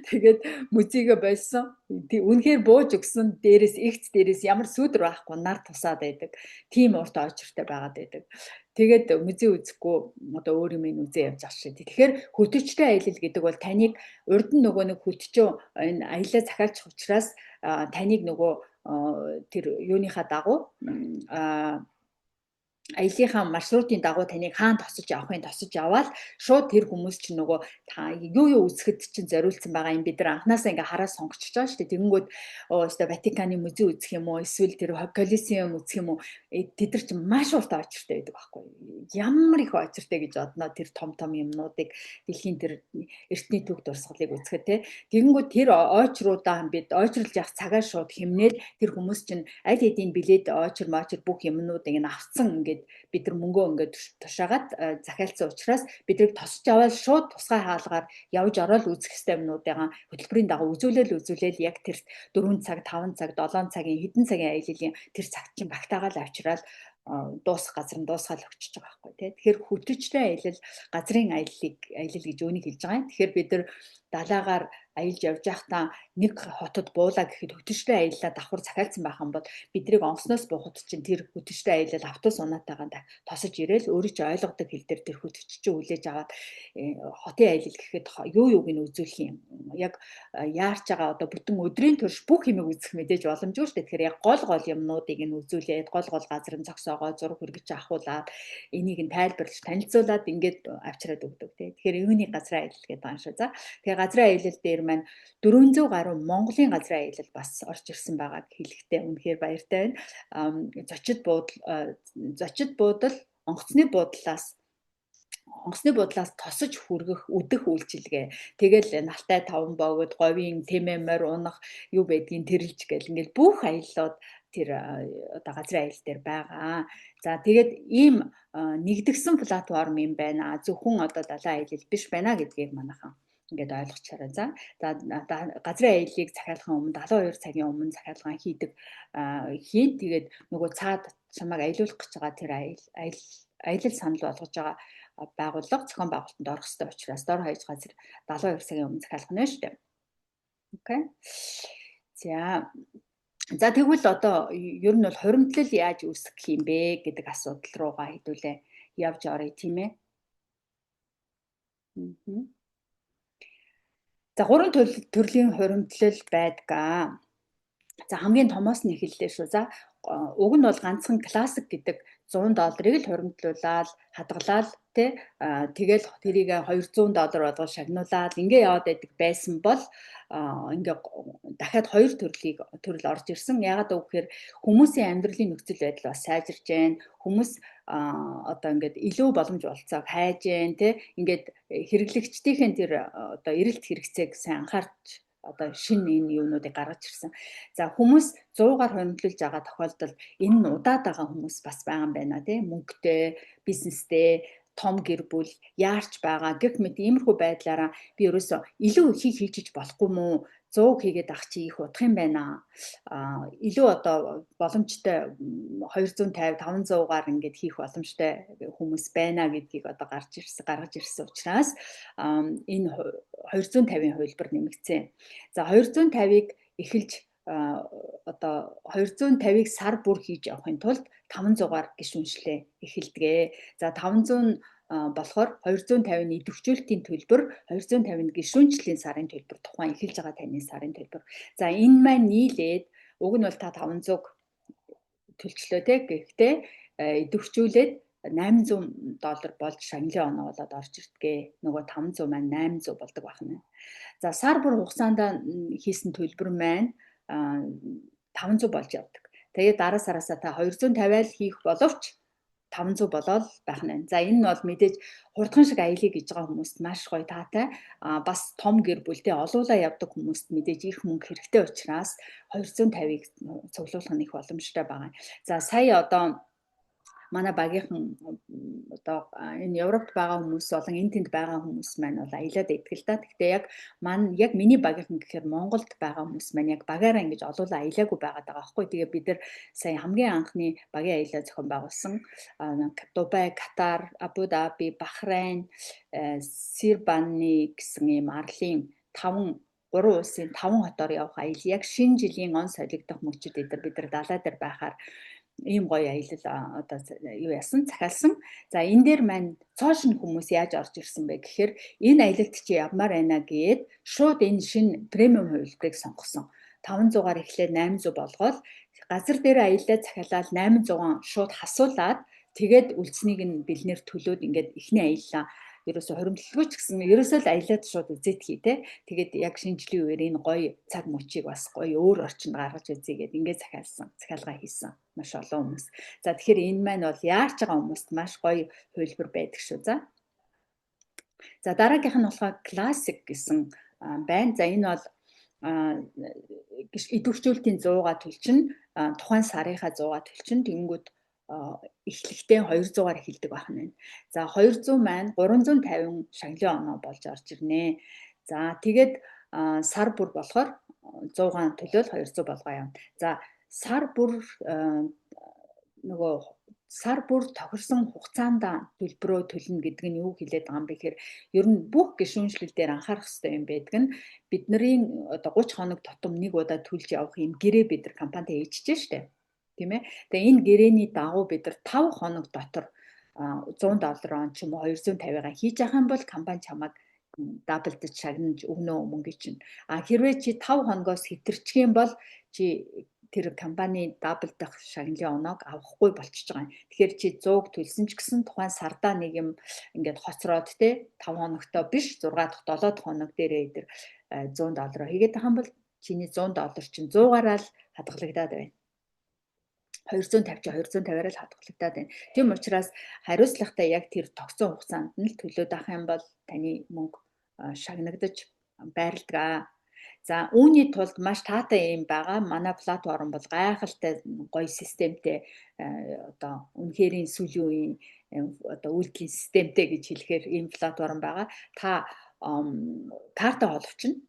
Тэгээд музейгээ болсон. Үнэхээр бууж өгсөн, дээрээс эгц дээрээс ямар сүүдэр байхгүй, нар тусаад байдаг. Тийм урт очиртай байгаад байдаг. Тэгээд музей үзэхгүй одоо өөр юм үзээ явж байгаа шээ. Тэгэхээр хөтөчтэй аялал гэдэг бол таныг урд нь нөгөө нэг хөтчөө энэ аялаа захиалчих учраас таныг нөгөө тэр юуныхаа дагуу, аяллахаа маршрутын дагуу таныг хаан тосож явахын тосож яваал шууд тэр хүмүүс чинь нөгөө та юу юу үзэхэд чинь зориулсан байгаа юм бид нар анханасаа ингээ хараа сонгочихж байгаа шүү дээ. Тэгэнгүүт өө Ватиканы музей үзэх юм уу, эсвэл тэр Колизеум үзэх юм уу, тэд нар чинь маш урт очиртай байдаг байхгүй. Ямар их очиртай гэж бодноо тэр том том юмнуудыг, дэлхийн тэр эртний түүх дурсгалыг үзэхэд, те. Тэгэнгүүт тэр ойчруудаа бид ойчруулж явах цагаа шууд хэмнээд тэр хүмүүс чинь аль хэдийн билет ойчр моочр бүх юмнуудыг ингээ авцсан, ингээд бид нар мөнгөө ингээд тушаагаад захиалцсан учраас биднийг тосч аваад шууд тусгай хаалгаар явж ороод үзэх ёстой юмнуудыгаа хөтөлбөрийн дагуу үзүүлээл үзүүлээл яг тэр 4 цаг, 5 цаг, 7 цагийн хэдэн цагийн аяллаа тэр цагт чинь багтаагаал авчираад дуусах газар нь дуусгаал өгчөж байгаа байхгүй, тий. Тэгэхээр хөтөчтэй аялал, газрын аяллыг аялал гэж үүнийг хэлж байгаа юм. Тэгэхээр бид нар далаагаар Аялж явж байхдаа нэг хотод буулаа гэхэд хөтөчтэй аяллаа давхар захиалсан байх юм бол бидрийг онгоцноос буухад чинь тэр хөтөчтэй аялал автобус унаатайгаа тосож ирээл өөрөө ч ойлгодог хэл дээр тэр хөтөч чинь хүлээж аваад хотын аялал гэхэд юу юуг нь үзүүлэх юм. Яг яарч байгаа одоо бүтэн өдрийн турш бүх юмыг үзэх мэдээж боломжгүй шүү дээ. Тэгэхээр яг гол гол юмнуудыг нь үзүүлээд, гол гол газар нь зогсоогоо зураг хүргэж авахуулаад, энийг нь тайлбарлаж танилцуулаад ингээд авчираад өгдөг тий. Тэгэхээр юуны газрын аялал гэдэг байгаа юм шүү. За, тэгээ газрын аялал дээр маань 400 гаруй Монголын газрын аялал бас орж ирсэн байгааг хэлэхдээ үнэхээр баяртай байна. Зочид буудал, онгоцны буудлаас тосож хүргэх үдэх үйлчилгээ. Тэгэл Налтай таван богод, говийн тэмээ морь унах, юу байдгийг тэрэлж гэл ингээл бүх аяллууд тэр одоо газрын аялал дээр байгаа. За, тэгээд ийм нэгдэгсэн платформ юм байна. Зөвхөн одоо далайн аялал биш байна гэдгийг манайхан ингээд ойлгочаарай. За, газрын аяллыг захиалахын өмнө 72 цагийн өмнө захиалгаа хийдэг хийн. Тэгээд нөгөө цаад чамайг аялуулах гэж байгаа тэр аялал аялал санал болгож байгаа байгууллага, зохион байгуулалтанд орох ёстой учраас дор хаяж газар 72 цагийн өмнө захиалах нь шүү дээ. Okay. За. За, тэгвэл одоо ер нь бол хуримтлал яаж үүсгэх юм бэ гэдэг асуудал руугаа хэдүүлээ явж оръё, тийм ээ. За, гурван төрлийн хуримтлал байдаг. За, хамгийн томоос нь эхэллээ шүү. За, уг нь бол ганцхан классик гэдэг 100 долларыг л хуримтлуулаад, хадгалаад тий, тэгэл тэрийг 200 доллар болгож шагнуулаад ингээ яваад байдаг байсан бол ингээ дахиад хоёр төрлийг төрөл орж ирсэн. Яагаад гэвэл хүмүүсийн амьдралын нөхцөл байдал бас сайжирч байна. Хүмүүс одоо ингээд илүү боломж болцоог хайж байна тий. Ингээд хэрэглэгчдийн тэр одоо эрэлт хэрэгцээг сайн анхаарч одоо шинэ энэ юунуудыг гаргаж ирсэн. За, хүмүүс 100-аар хуримтлуулж байгаа тохиолдолд энэ нь удаад байгаа хүмүүс бас байгаа юм байна, тий, мөнгөтэй, бизнестэй, том гэр бүл яарч байгаа гэх мэт иймэрхүү байдлаараа би ерөөсөө илүү ихийг хийжиж болохгүй мүү, 100 хийгээд ах чи их удах юм байна. А илүү одоо боломжтой 250, 500-аар ингээд хийх боломжтой хүмүүс байна гэдгийг одоо гарч ирсэн гаргаж ирсэн учраас энэ 250-ын хувилбар нэмэгдсэн. За, 250-ыг эхэлж одоо 250-ыг сар бүр хийж явахын тулд 500-аар гишүүнчлээ эхэлдэг. За, 500 болохоор 250 нь идэвхжүүлэлтийн төлбөр, 250 нь гишүүнчлийн сарын төлбөр, тухайн эхэлж байгаа таны сарын төлбөр. За, энэ маань нийлээд уг нь бол та 500 төлчлөө те, гэхдээ идэвхжүүлээд 800 доллар болж шагналын оноо болоод орж ирдэг. Нөгөө 500 маань 800 болдог байна. За, сар бүр хугацаанд хийсэн төлбөр маань 500 болж явдаг. Тэгээд дараа сараасаа та 250 л хийх боловч 500 болоод байх нь. За, энэ нь бол мэдээж хурдхан шиг аялъя гэж байгаа хүмүүст маш гоё таатай. А бас том гэр бүлтэй олуулаа явдаг хүмүүст мэдээж их мөнгө хэрэгтэй учраас 250-ыг цуглуулах нь их боломжтой байгаа. За, сая одоо манай багийнхан, одоо энэ Европт байгаа хүмүүс болон энэ тэнд байгаа хүмүүс маань бол аялаад байдаг л да. Гэхдээ яг маань яг миний багийнхан гэхээр Монголд байгаа хүмүүс маань яг багаараа ингэж олуулаа аялаагүй байгаад байгаа байхгүй. Тэгээ бид нар сая хамгийн анхны багийн аялаа зохион байгуулсан. Дубай, Катар, Абу Даби, Бахрайн, Сирбаны гэсэн ийм арлын 5 гурван улсын 5 хотоор явах аялал яг шинэ жилийн он солигдох мөчид бид нар далай дээр байхаар ийм гоё аялал одоо юу яасан, захиалсан. За, энэ дээр маань цоо шинэ хүмүүс яаж орж ирсэн бэ гэхээр энэ аялалд чи явмаар байна гээд шууд энэ шинэ премиум хувилбарыг сонгосон. 500-аар эхлээд 800 болгоод газар дээр аяллаа захиалаад 800 шууд хасуулаад, тэгээд үлдсэнийг нь бэлнээр төлөөд ингээд эхний аяллаа ерөөсө хоримтлалгүй ч гэсэн ерөөсөө л аялаад шууд үзээдхий те. Тэгээд яг шинэ жилийн үеэр энэ гоё цаг мөчийг бас гоё өөр орчинд гаргаж үзье гээд ингээд захиалсан. Захиалгаа хийсэн маш олон хүмүүс. За, тэгэхээр энэ маань бол яарч байгаа хүмүүст маш гоё хувилбар байдаг шүү. За. За, дараагийнх нь болохоор классик гэсэн байна. За, энэ бол идэвхжүүлэлтийн 100-га төлчин, тухайн сарынхаа 100-га төлчин, тэгэнгүүт эхлэхдээ 200-аар эхэлдэг байх нь байна. За, 200 маань 350 шагналын оноо болж орж ирнэ. За, тэгээд сар бүр болохоор 100-гаан төлөөл 200 болгоо явна. За, сар бүр нөгөө Сар бүр тохирсон хугацаанд төлбөрөө төлнө гэдэг нь юу хэлээд байгаа юм бэ гэхээр ер нь бүх гишүүнчлэл дээр анхаарах хэрэгтэй юм байдаг нь бидний одоо 30 хоног тутам нэг удаа төлж явах юм гэрээ бид нар компанитай ээжж штэ. Тийм ээ. Тэгээ энэ гэрээний дагуу бид нар 5 хоног дотор 100 доллараар ч юм уу 250-аар хийж явах юм бол компани чамайг double даж шагнаж өгнө мөнгө чинь. А хэрвээ чи 5 хоногоос хэтэрчих юм бол чи тэр компани double дах шагналын оноог авахгүй болчихж байгаа юм. Тэгэхээр чи 100-г төлсөн ч гэсэн тухайн сардаа нэг юм ингээд хоцроод те 5 хоногтой биш 6 дахь 7 дахь хоног дээрээ тэр 100 доллараар хийгээд байгаа юм бол чиний 100 доллар чинь 100-аараа л хадгалагдаад байна. 250 чи 250-аар л хадгалагдаад байна. Тийм учраас хариуцлагатай яг тэр тогтсон хугацаанд нь л төлөөд авах юм бол таны мөнгө шагнагдаж байрладаг. За, үүний тулд маш таатай юм байгаа. Манай платформ бол гайхалтай гоё системтэй, одоо үнэхэрийн сүүлийн үеийн одоо үйлдэлийн системтэй гэж хэлэхээр ийм платформ байгаа. Та карта холбочихно,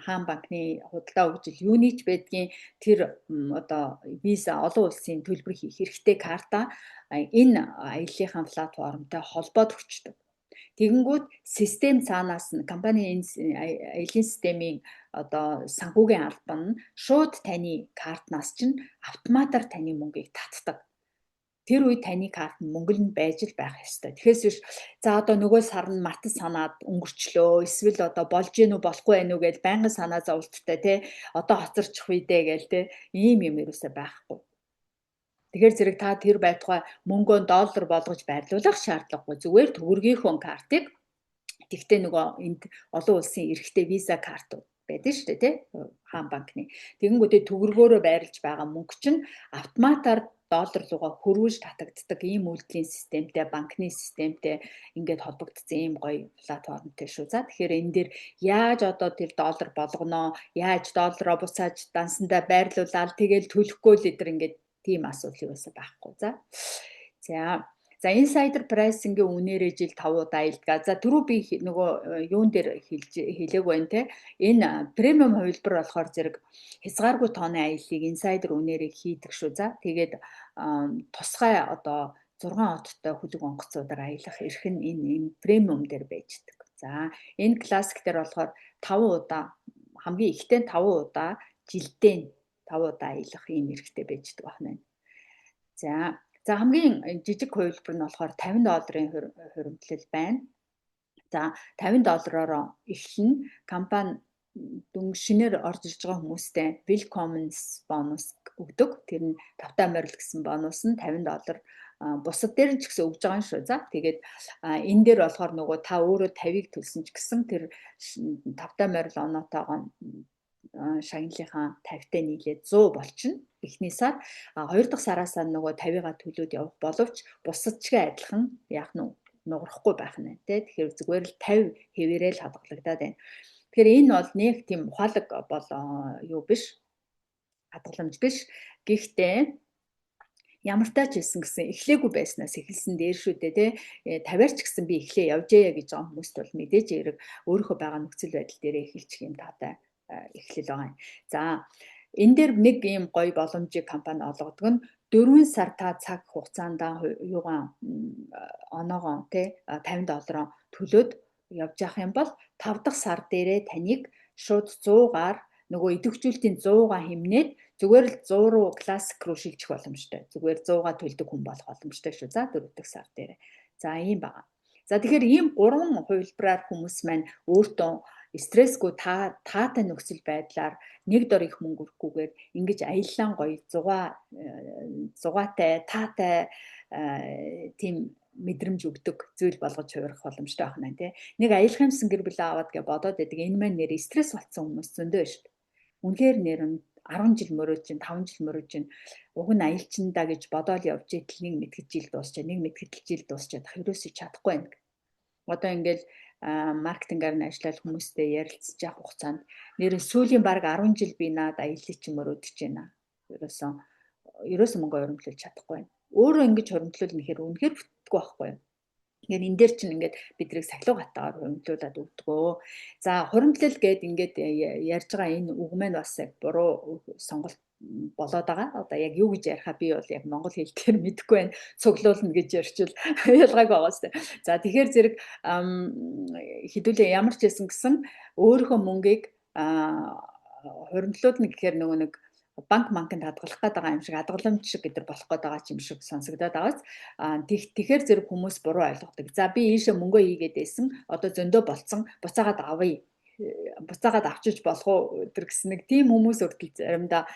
хаан банкны худалдаа өгжил юуны ч байдгийн тэр одоо виза, олон улсын төлбөр хийх хэрэгтэй карта энэ аяллахын платформтой холбоод өгчдөг. Тэгэнгүүт систем цаанаас нь компани энэ аяллын системийн одоо санхүүгийн албан нь шууд таны картнаас чинь автоматар таны мөнгийг татдаг. Тэр үед таны карт нь мөнгө нь байж л байх ёстой. Тэгэхээс биш за одоо нөгөө сар нь мартаж санаад өнгөрчлөө, эсвэл одоо болж гин үү, болохгүй байх уу гэж байнгын санаа зовлттой те, одоо хоцорчих үедээ гээл те, ийм юм ерөөсөө байхгүй. Тэгэхээр зэрэг та тэр байтугай мөнгөө доллар болгож байрлуулах шаардлагагүй. Зүгээр төгрөгийнхөө картыг, тэгтээ нөгөө энд олон улсын эрхтэй виза картууд байдаг шүү дээ, тий, хаан банкны. Тэгэнгүүтээ төгрөгөөрөө байрлаж байгаа мөнгө чинь автоматар доллар руугаа хөрвүүлж татагддаг ийм үйлдэлийн системтэй, банкны системтэй ингээд холбогдсон ийм гоё платформтой шүү. За, тэгэхээр энэ дээр яаж одоо тэр доллар болгоно, яаж доллароо буцааж дансандаа байрлуулаад тэгэл төлөхгүй л эдэр ингээд тийм асуудал юусаа байхгүй. За. За. За, insider pricing-ийн үнээрээ жил 5 удаа аялдаг. За, түрүү би нөгөө юун дээр хэлж хэлээг байна те. Энэ премиум хувилбар болохоор зэрэг хязгааргүй тооны аяллыг insider үнээрээ хийдэг шүү. За, тэгээд тусгай одоо 6 хоттой хөлөг онгоцуудаар аялах эрх нь энэ премиум дээр байждаг. За, энэ классик дээр болохоор 5 удаа, хамгийн ихтэй 5 удаа, жилдээ 5 удаа аялах ийм эрхтэй байждаг байна. За. За, хамгийн жижиг хувилбар нь болохоор 50 долларын хуримтлал байна. За, 50 доллараар эхэлнэ. Компани дүн шинээр орж ирж байгаа хүмүүстэй welcome бонус өгдөг. Тэр нь тавтай морил гэсэн бонус нь 50 доллар бусад дээр нь ч гэсэн өгж байгаа юм шүү. За, тэгээд энэ дээр болохоор нөгөө та өөрөө 50-ыг төлсөн ч гэсэн тэр тавтай морил оноотойгоо шагналынхаа 50-тай нийлээд 100 болчихно эхний сар. А хоёр дахь сараасаа нөгөө 50-ыг төлөөд явах боловч бусад чигээ адилхан яах нь нугарахгүй байх нь тий. Тэгэхээр зүгээр л 50 хэвээрээ л хадгалагдаад байна. Тэгэхээр энэ бол нэг тийм ухаалаг бол юу биш, хадгаламж биш. Гэхдээ ямар тач хэлсэн гэсэн эхлээгүй байснаас эхэлсэн дээр шүү дээ, тий. 50-аар ч гэсэн би эхлээ явжээ гэж байгаа хүмүүст бол мэдээж хэрэг өөрийнхөө байгаа нөхцөл байдал дээрээ эхэлчих юм таатай эхлэл байгаа юм. За, энэ дээр нэг ийм гоё боломжийг компани олгодог нь 4 сар та цаг хугацаанд юугаан оноогоо тий 50 доллароо төлөөд явж явах юм бол 5 дахь сар дээрээ таныг шууд 100-аар нөгөө идэвхжүүлэлтийн 100-га хэмнээд зүгээр л 100 руу, классик руу шилжих боломжтой. Зүгээр 100-га төлдөг хүн болох боломжтой шүү. За, 4 дахь сар дээр. За, ийм байгаа. За, тэгэхээр ийм гурван хувилбараар хүмүүс маань өөртөө стрессгүй, та таатай нөхцөл байдлаар нэг дор их мөнгө өрөхгүйгээр ингэж аяллаа гоё зугаатай, таатай тийм мэдрэмж өгдөг зүйл болгож хувирах боломжтой байх нь, тий. Нэг аялах юмсан гэр бүлээ аваад гэж бодоод байдаг. Энэ маань нэр стресс болсон хүмүүс зөндөө шүү дээ. Үнэхээр нэр нь 10 жил мөрөөж чинь, 5 жил мөрөөж чинь, уг нь аялчин да гэж бодоол явж идэл нэг мэтгэж жил дуусчаа, нэг мэтгэл жил дуусчаад ерөөсөө чадахгүй байна. Одоо ингээл маркетингаар нь ажиллаад хүмүүстэй ярилцж явах хугацаанд нэр сүүлийн баг 10 жил би наад аяллыг чи мөрөөдөж байна. Ерөөсөө мөнгө хуримтлуулж чадахгүй байна. Өөрөө ингэж хуримтлуулна гэхээр үнэхээр бүтдэггүй байхгүй юу? Тэгэхээр энэ дээр чинь ингээд бидрийг сахилга батаагаар хуримтлуулад өгдөгөө. За, хуримтлал гээд ингээд ярьж байгаа энэ үг маань бас яг буруу сонголт болоод байгаа. Одоо яг юу гэж яриахаа би бол яг монгол хэл дээр мэдэхгүй байна. Цуглуулна гэж ярьчвал ялгааг байгаа сте. За, тэгэхээр зэрэг хэдүүлээ ямар ч байсан гэсэн өөрийнхөө мөнгийг хуримтлуулна гэхээр нөгөө нэг банк банкнд хадгалах гээд байгаа юм шиг, хадгаламж шиг гэдэг болох гээд байгаа юм шиг сонсогдоод байгаас тэгэхээр зэрэг хүмүүс буруу ойлгодог. За, би ийшээ мөнгөө хийгээд байсан. Одоо зөндөө болцсон. Буцаагаад авъя, буцаагаад авчиж болох уу өдр гэсэн нэг тийм хүмүүс өртөл заримдаа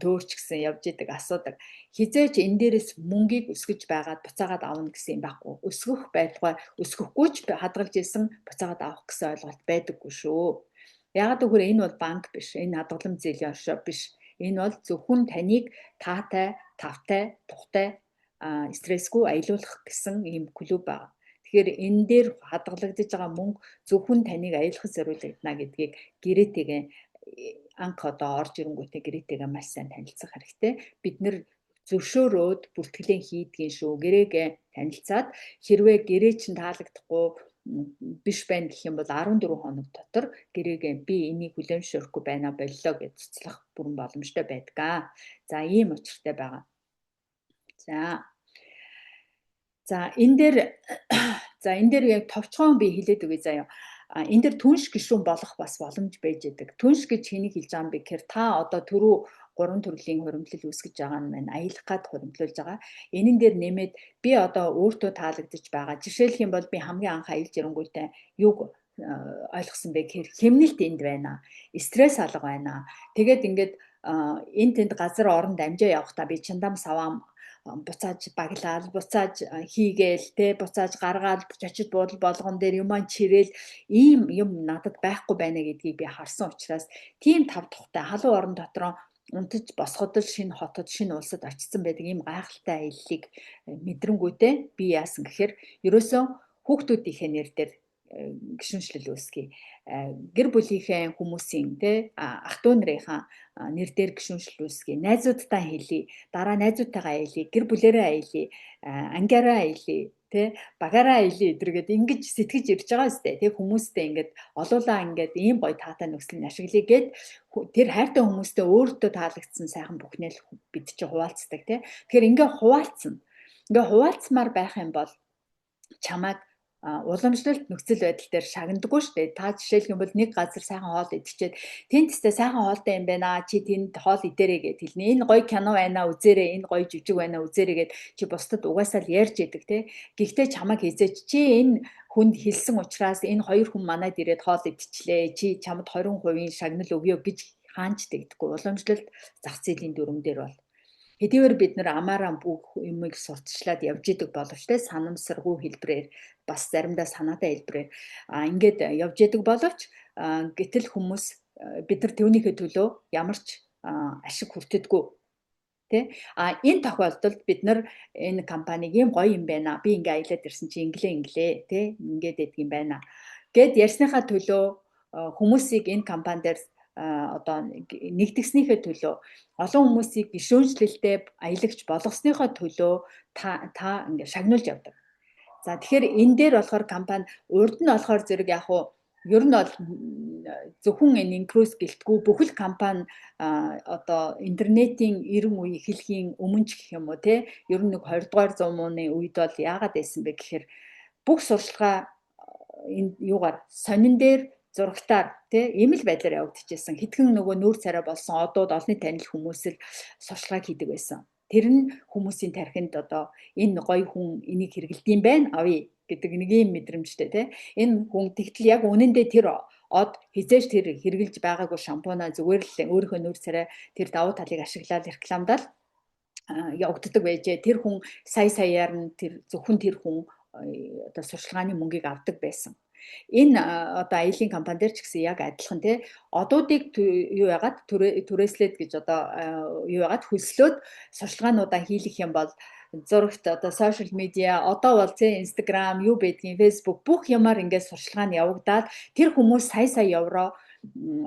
төөрч гэсэн явж идэг, асуудаг. Хизээч энэ дээрээс мөнгийг өсгөж байгаад буцаагаад авна гэсэн юм байхгүй. Өсгөх байтугай, өсгөхгүй ч хадгалж исэн буцаагаад авах гэсэн ойлголт байдаггүй шүү. Яагаад гэвэл энэ бол банк биш. Энэ хадгаламж зээлийн оршоо биш. Энэ бол зөвхөн таныг таатай, тавтай, тухтай, стрессгүй аялуулах гэсэн ийм клуб байна. Тэгэхээр энэ дээр хадгалагдаж байгаа мөнгө зөвхөн таныг аялахад зориулагдана гэдгийг гэрээтэйгээ анх одоо орж ирэнгүүтээ гэрээтэйгээ маш сайн танилцах хэрэгтэй. Бид нэр зөвшөөрөөд бүртгэлээ хийдгийн шүү. Гэрээгээ танилцаад, хэрвээ гэрээ чинь таалагдахгүй биш байна гэх юм бол 14 хоног дотор гэрээгээ би энийг хүлээн зөвшөөрөхгүй байна, боллоо гэж цуцлах бүрэн боломжтой байдаг. За, ийм учиртай байгаа. За, энэ дээр яг товчхон би хэлээд өгье заяа. А энэ дээр түнш гишүүн болох бас боломж байж байдаг. Түнш гэж хэнийг хэлж байгаа юм бэ гэхээр та одоо түрүү гурван төрлийн хуримтлал үүсгэж байгаа нь маань аялах гад хуримтлуулж байгаа. Энэн дээр нэмээд би одоо өөртөө таалагдж байгаа. Жишээлх юм бол би хамгийн анх аялж ирэнгүүтээ юуг ойлгосон бэ гэхээр хэмнэлт энд байна. Стресс алга байна. Тэгээд ингээд энэ тэнд газар оронд амжаа явахдаа би чандам саваам буцааж баглаал, буцааж хийгээл те, буцааж гаргаал, чочид буудал болгон дээр юмаа чирээл, ийм юм надад байхгүй байна гэдгийг би харсан учраас тийм тав тухтай халуун орон дотроо унтаж босгод л шинэ хотод, шинэ улсад очсон байдаг ийм гайхалтай аяллыг мэдрэнгүүтээ би яасан гэхээр ерөөсөө хүүхдүүдийнхээ нэр дээр гишүүнчлэл үүсгэе. Гэр бүлийнхээ хүмүүсийн те, ах дүү нарынхаа нэр дээр гишүүнчлэл үүсгэе. Найзуудтай хэлье. Дараа найзуудтайгаа аялье. Гэр бүлээрээ аялье. Ангиараа аялье, тэ, багаараа аялье эдэргээд ингэж сэтгэж ирж байгаа үстэй. Тэг хүмүүстэй ингээд олуулаа ингээд ийм гоё таатай нөхцөл нь ашиглая гэд тэр хайртай хүмүүстэй өөртөө таалагдсан сайхан бүхнээ л бид чи хуваалцдаг, тэ. Тэгэхээр ингээ хуваалцна. Ингээ хуваалцмаар байх юм бол чамайг уламжлалт нөхцөл байдал дээр шагнадаггүй шүү дээ. Та жишээлх юм бол нэг газар сайхан хоол идчихэд тэнд тест сайхан хоолтой юм байна. Чи тэнд хоол идэрэй гэд хэлнэ. Энэ гоё кино байна, үзээрэй. Энэ гоё жүжиг байна, үзээрэй гэд чи бусдад угаасаа л ярьж идэг те. Гэхдээ чамайг хизээч чи энэ хүнд хэлсэн учраас энэ хоёр хүн манайд ирээд хоол идчихлээ. Чи чамд 20% шагнал өгье гэж хаанч тэгдэхгүй. Уламжлалт зах зээлийн дүрм дээр бол хэдийгээр бид нар амаараа бүх юмыг сурталчлаад явж идэг боловч те, санамсаргүй хэлбрээр, бас заримдаа санаатай хэлбрээр ингээд явж идэг боловч гэтэл хүмүүс бид нар түүнийхээ төлөө ямар ч ашиг хүртдэггүй. Тэ? А энэ тохиолдолд бид нар энэ компаниг ийм гоё юм байна. Би ингээ аялаад ирсэн чи инглээ инглээ тэ, ингээд байдаг юм байна. Гэд ярьсныхаа төлөө хүмүүсийг энэ компани дээр одоо нэгдгснийхээ төлөө, олон хүмүүсийг гишүүнчлэлтэй аялагч болгосныхоо төлөө та та ингээ шагнуулж явдаг. За, тэгэхээр энэ дээр болохоор компани урд нь болохоор зэрэг яг уу ер нь бол зөвхөн энэ Incruise гэлтгүй бүхэл компани одоо интернетийн 90 үе эхлэхийн өмнө ч гэх юм уу те, ер нь нэг 20 дугаар зуун үед бол яагаад байсан бэ гэхээр бүх сурчлагаа энэ юугаар, сонин дээр, зурагтаар тий, ийм л байдлаар явагдчихсэн. Хэдхэн нөгөө нүүр царай болсон одууд, олонний танил хүмүүс л сурчлагыг хийдэг байсан. Тэр нь хүмүүсийн тархинд одоо энэ гоё хүн энийг хэрэгэлдэм байна, авъя гэдэг нэг ийм мэдрэмжтэй тий. Энэ хүн тэгтэл яг үнэндээ тэр од хизээж тэр хэрэгэлж байгаагүй шампунаа зүгээр л өөрийнхөө нүүр царай тэр давуу талыг ашиглаад рекламдаад явагддаг байжээ. Тэр хүн сая саяар нь тэр зөвхөн тэр хүн одоо сурчлагын мөнгийг авдаг байсан. Энэ одоо аялын компани дээр ч гэсэн яг адилхан тий, одуудыг юу яагаад түрээслээд гэж одоо юу яагаад хөлслөөд сурчлагаануудаа хийлэх юм бол зурагт одоо social media, одоо бол тий, Instagram юу байдгийг, Facebook, бүх юмар ингээд сурчлагаа нь явагдаад тэр хүмүүс сая сая евро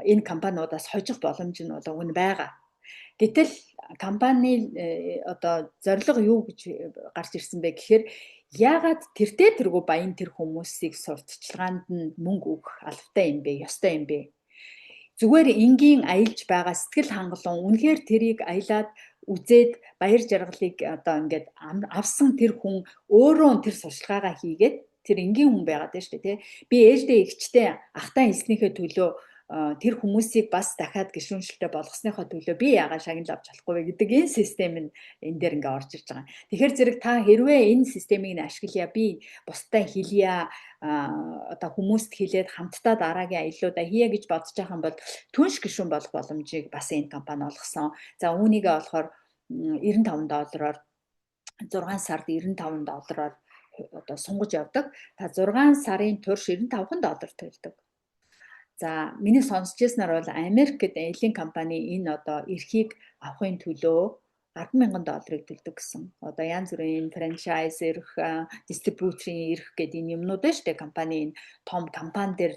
энэ компаниудаас хожих боломж нь бол уг нь байгаа. Гэтэл компани одоо зорилго юу гэж гарч ирсэн бэ гэхээр яагаад тэртээ тэргүй баян тэр хүмүүсийг сурталчилгаанд нь мөнгө өгөх албатай юм бэ? Ёстой юм бэ? Зүгээр энгийн аялж байгаа сэтгэл хангалуун үнэхээр тэрийг аялаад үзээд баяр жаргалыг одоо ингээд авсан тэр хүн өөрөө тэр сурчлагаагаа хийгээд тэр энгийн хүн байгаад байна шүү дээ, тий. Би ээждээ эгчтэй ахтаа хэлснийхээ төлөө тэр хүмүүсийг бас дахиад гишүүншилтэй болгосныхоо төлөө би яагаад шагнал авч чадахгүй вэ гэдэг энэ систем нь энэ дээр ингээ орж ирж байгаа. Тэгэхээр зэрэг та хэрвээ энэ системийг нь ашиглая, би бусдад хэлье, одоо хүмүүст хэлээд хамтдаа дараагийн аяллуудаа хийе гэж бодож байгаа юм бол түнш гишүүн болох боломжийг бас энэ компани олгосон. За, үүнийгээ болохоор 95 доллараар, 6 сард 95 доллараар одоо сунгаж явдаг. Та 6 сарын турш 95 доллар төлдөг. За, миний сонсч ирснээр бол Америкт аялын компани энэ одоо эрхийг авахын төлөө 10,000 долларыг төлдөг гэсэн. Одоо янз бүрийн франчайз эрх, дистрибьюторын эрх гэдэг энэ юмнууд байна шүү дээ. Компани энэ том компани дээр,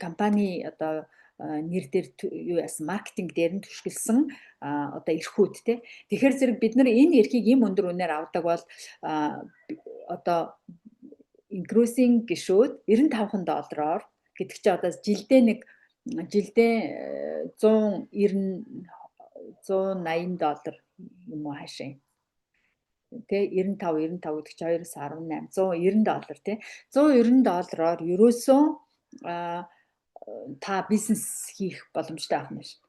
компани одоо нэр дээр юу яасан, маркетинг дээр нь түшгэлсэн одоо эрхүүд те. Тэгэхээр зэрэг бид нар энэ эрхийг ийм өндөр үнээр авдаг бол одоо inCruises-ийн гишүүд 95 доллараар гэдэг чинь одоо жилдээ нэг жилдээ 190 180 доллар юм уу хаашаа, тэ. 95 95 гэдэг чинь 2-оос 18, 190 доллар, тэ. 190 доллараар ерөөсөө та бизнес хийх боломжтой байх нь шүү,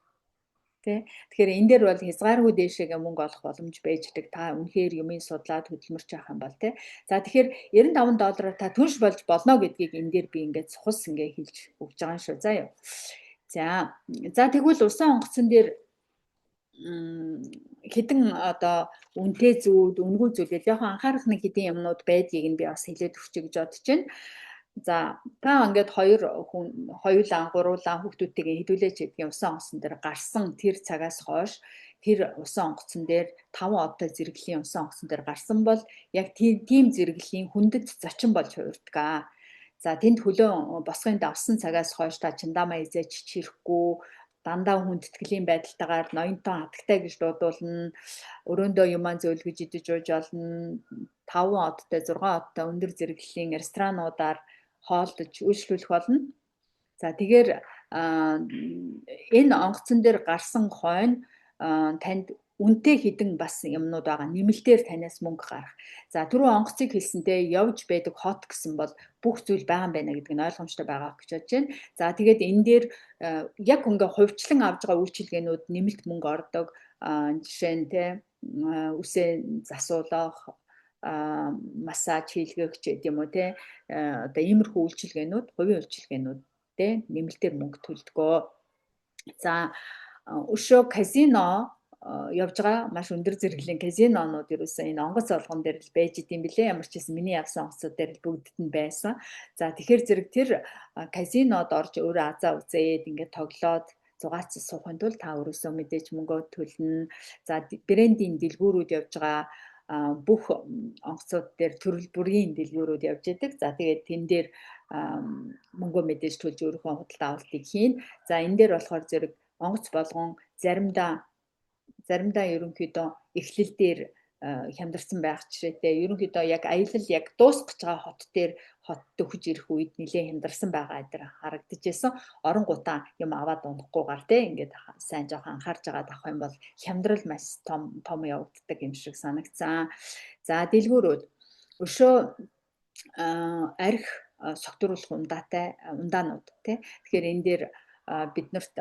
тэ. Тэгэхээр энэ дээр бол хязгааргүй дээшээгээ мөнгө олох боломж байждаг. Та үнэхээр юмыг судлаад хөдөлмөрч явах юм бол, тэ. За, тэгэхээр 95 доллараар та түнш болж болно гэдгийг энэ дээр би ингээд сухас ингээ хэлж өгч байгаа юм шүү. За юу. За, тэгвэл усан онгоцон дээр хэдэн одоо үнэтэй зүйл, үнэгүй зүйл гэж яг анхаарах нэг хэдэн юмнууд байдгийг нь би бас хэлээд өгчэй гэж бодож байна. За, та ингээд хоёр хүн, хоёулаа, гуруулаа хүүхдүүдтэйгээ хэдүүлээч гэдгийн усан онгоцон дээр гарсан тэр цагаас хойш тэр усан онгоцон дээр 5 одтой зэрэглэлийн усан онгоцон дээр гарсан бол яг тийм зэрэглэлийн хүндэт зочин болж хувирдаг. За, тэнд хөлөө босгын давсан цагаас хойш та чандаамаа эзэж чирэхгүй, дандаа хүндэтгэлийн байдалтайгаар ноёнтон хатагтай гэж дуудуулна. Өрөөндөө юмаа зөөлгөж идэж ууж олно. 5 одтой, 6 одтой өндөр зэрэглэлийн ресторануудаар хоолдож үйлчлүүлэх болно. За, тэгэхээр энэ онгоцон дээр гарсан хойно танд үнэтэй хэдэн бас юмнууд байгаа. Нэмэлтээр танаас мөнгө гарах. За, түрүү онгоцыг хэлсэнтэй явж байдаг хот гэсэн бол бүх зүйл байгаа юм байна гэдэг нь ойлгомжтой байгаа гэж бодож байна. За, тэгээд энэ дээр яг ингээ хувьчлан авж байгаа үйлчилгээнүүд нэмэлт мөнгө ордог. Жишээ нь, те, үсээ засуулах, массаж хийлгэх ч гэдэг юм уу, те, одоо иймэрхүү үйлчилгээнүүд, хувийн үйлчилгээнүүд, те, нэмэлтээр мөнгө төлдгөө. За, өшөө казино явж байгаа маш өндөр зэрэглэлийн казинонууд ерөөсөө энэ онгоц болгон дээр л байж идэм билээ. Ямар ч гэсэн миний явсан онгоцууд дээр л бүгдд нь байсан. За, тэгэхээр зэрэг тэр казинод орж өөрөө азаа үзээд ингээд тоглоод зугаац суухын тулд та өөрөөсөө мэдээж мөнгө төлнө. За, брендийн дэлгүүрүүд явж байгаа, бүх онгоцууд дээр төрөл бүрийн дэлгүүрүүд явж идэг. За, тэгээд тэн дээр мөнгө мэдээж төлж өөрийнхөө худалдаа авалтыг хийн. За, энэ дээр болохоор зэрэг онгоц болгон заримдаа ерөнхийдөө эхлэл дээр хямдарсан байх жишээтэй. Ерөнхийдөө яг аялал яг дуусах гэж байгаа хот дээр, хот төхөж ирэх үед нэлээд хямдарсан байгаа энэ харагдчихсэн. Оронгуудаа юм аваад унахгүйгээр, те, ингээд сайн жоохон анхаарч байгаа авах юм бол хямдрал маш том том явагддаг юм шиг санагдсан. За, дэлгүүрүүд өшөө арх согтууруулах ундаатай ундаанууд, тий. Тэгэхээр энэ дээр бид нарт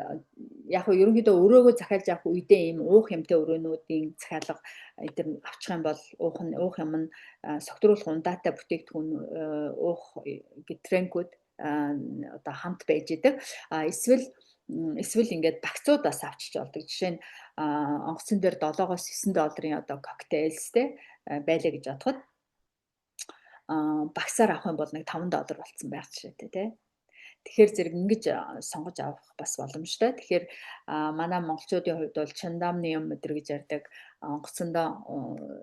яг нь ерөнхийдөө өрөөгөө захиалж авах үедээ ийм уух юмтай өрөөнүүдийн захиалга эдгээр авчих юм бол уух нь уух юм нь согтруулах ундаатай бүтээгдэхүүн, уух drink үүд одоо хамт байж идэг. А эсвэл ингээд багцуудаас авчиж болдог. Жишээ нь, онгоцон дээр 7-оос 9 долларын одоо cocktails, те, байлаа гэж бодоход багцаар авах юм бол нэг 5 доллар болцсон байх жишээтэй, тий. Тэгэхээр зэрэг ингэж сонгож авах бас боломжтой. Тэгэхээр манай монголчуудын хувьд бол чандаамны юм өдр гэж ярьдаг. Онгоцондоо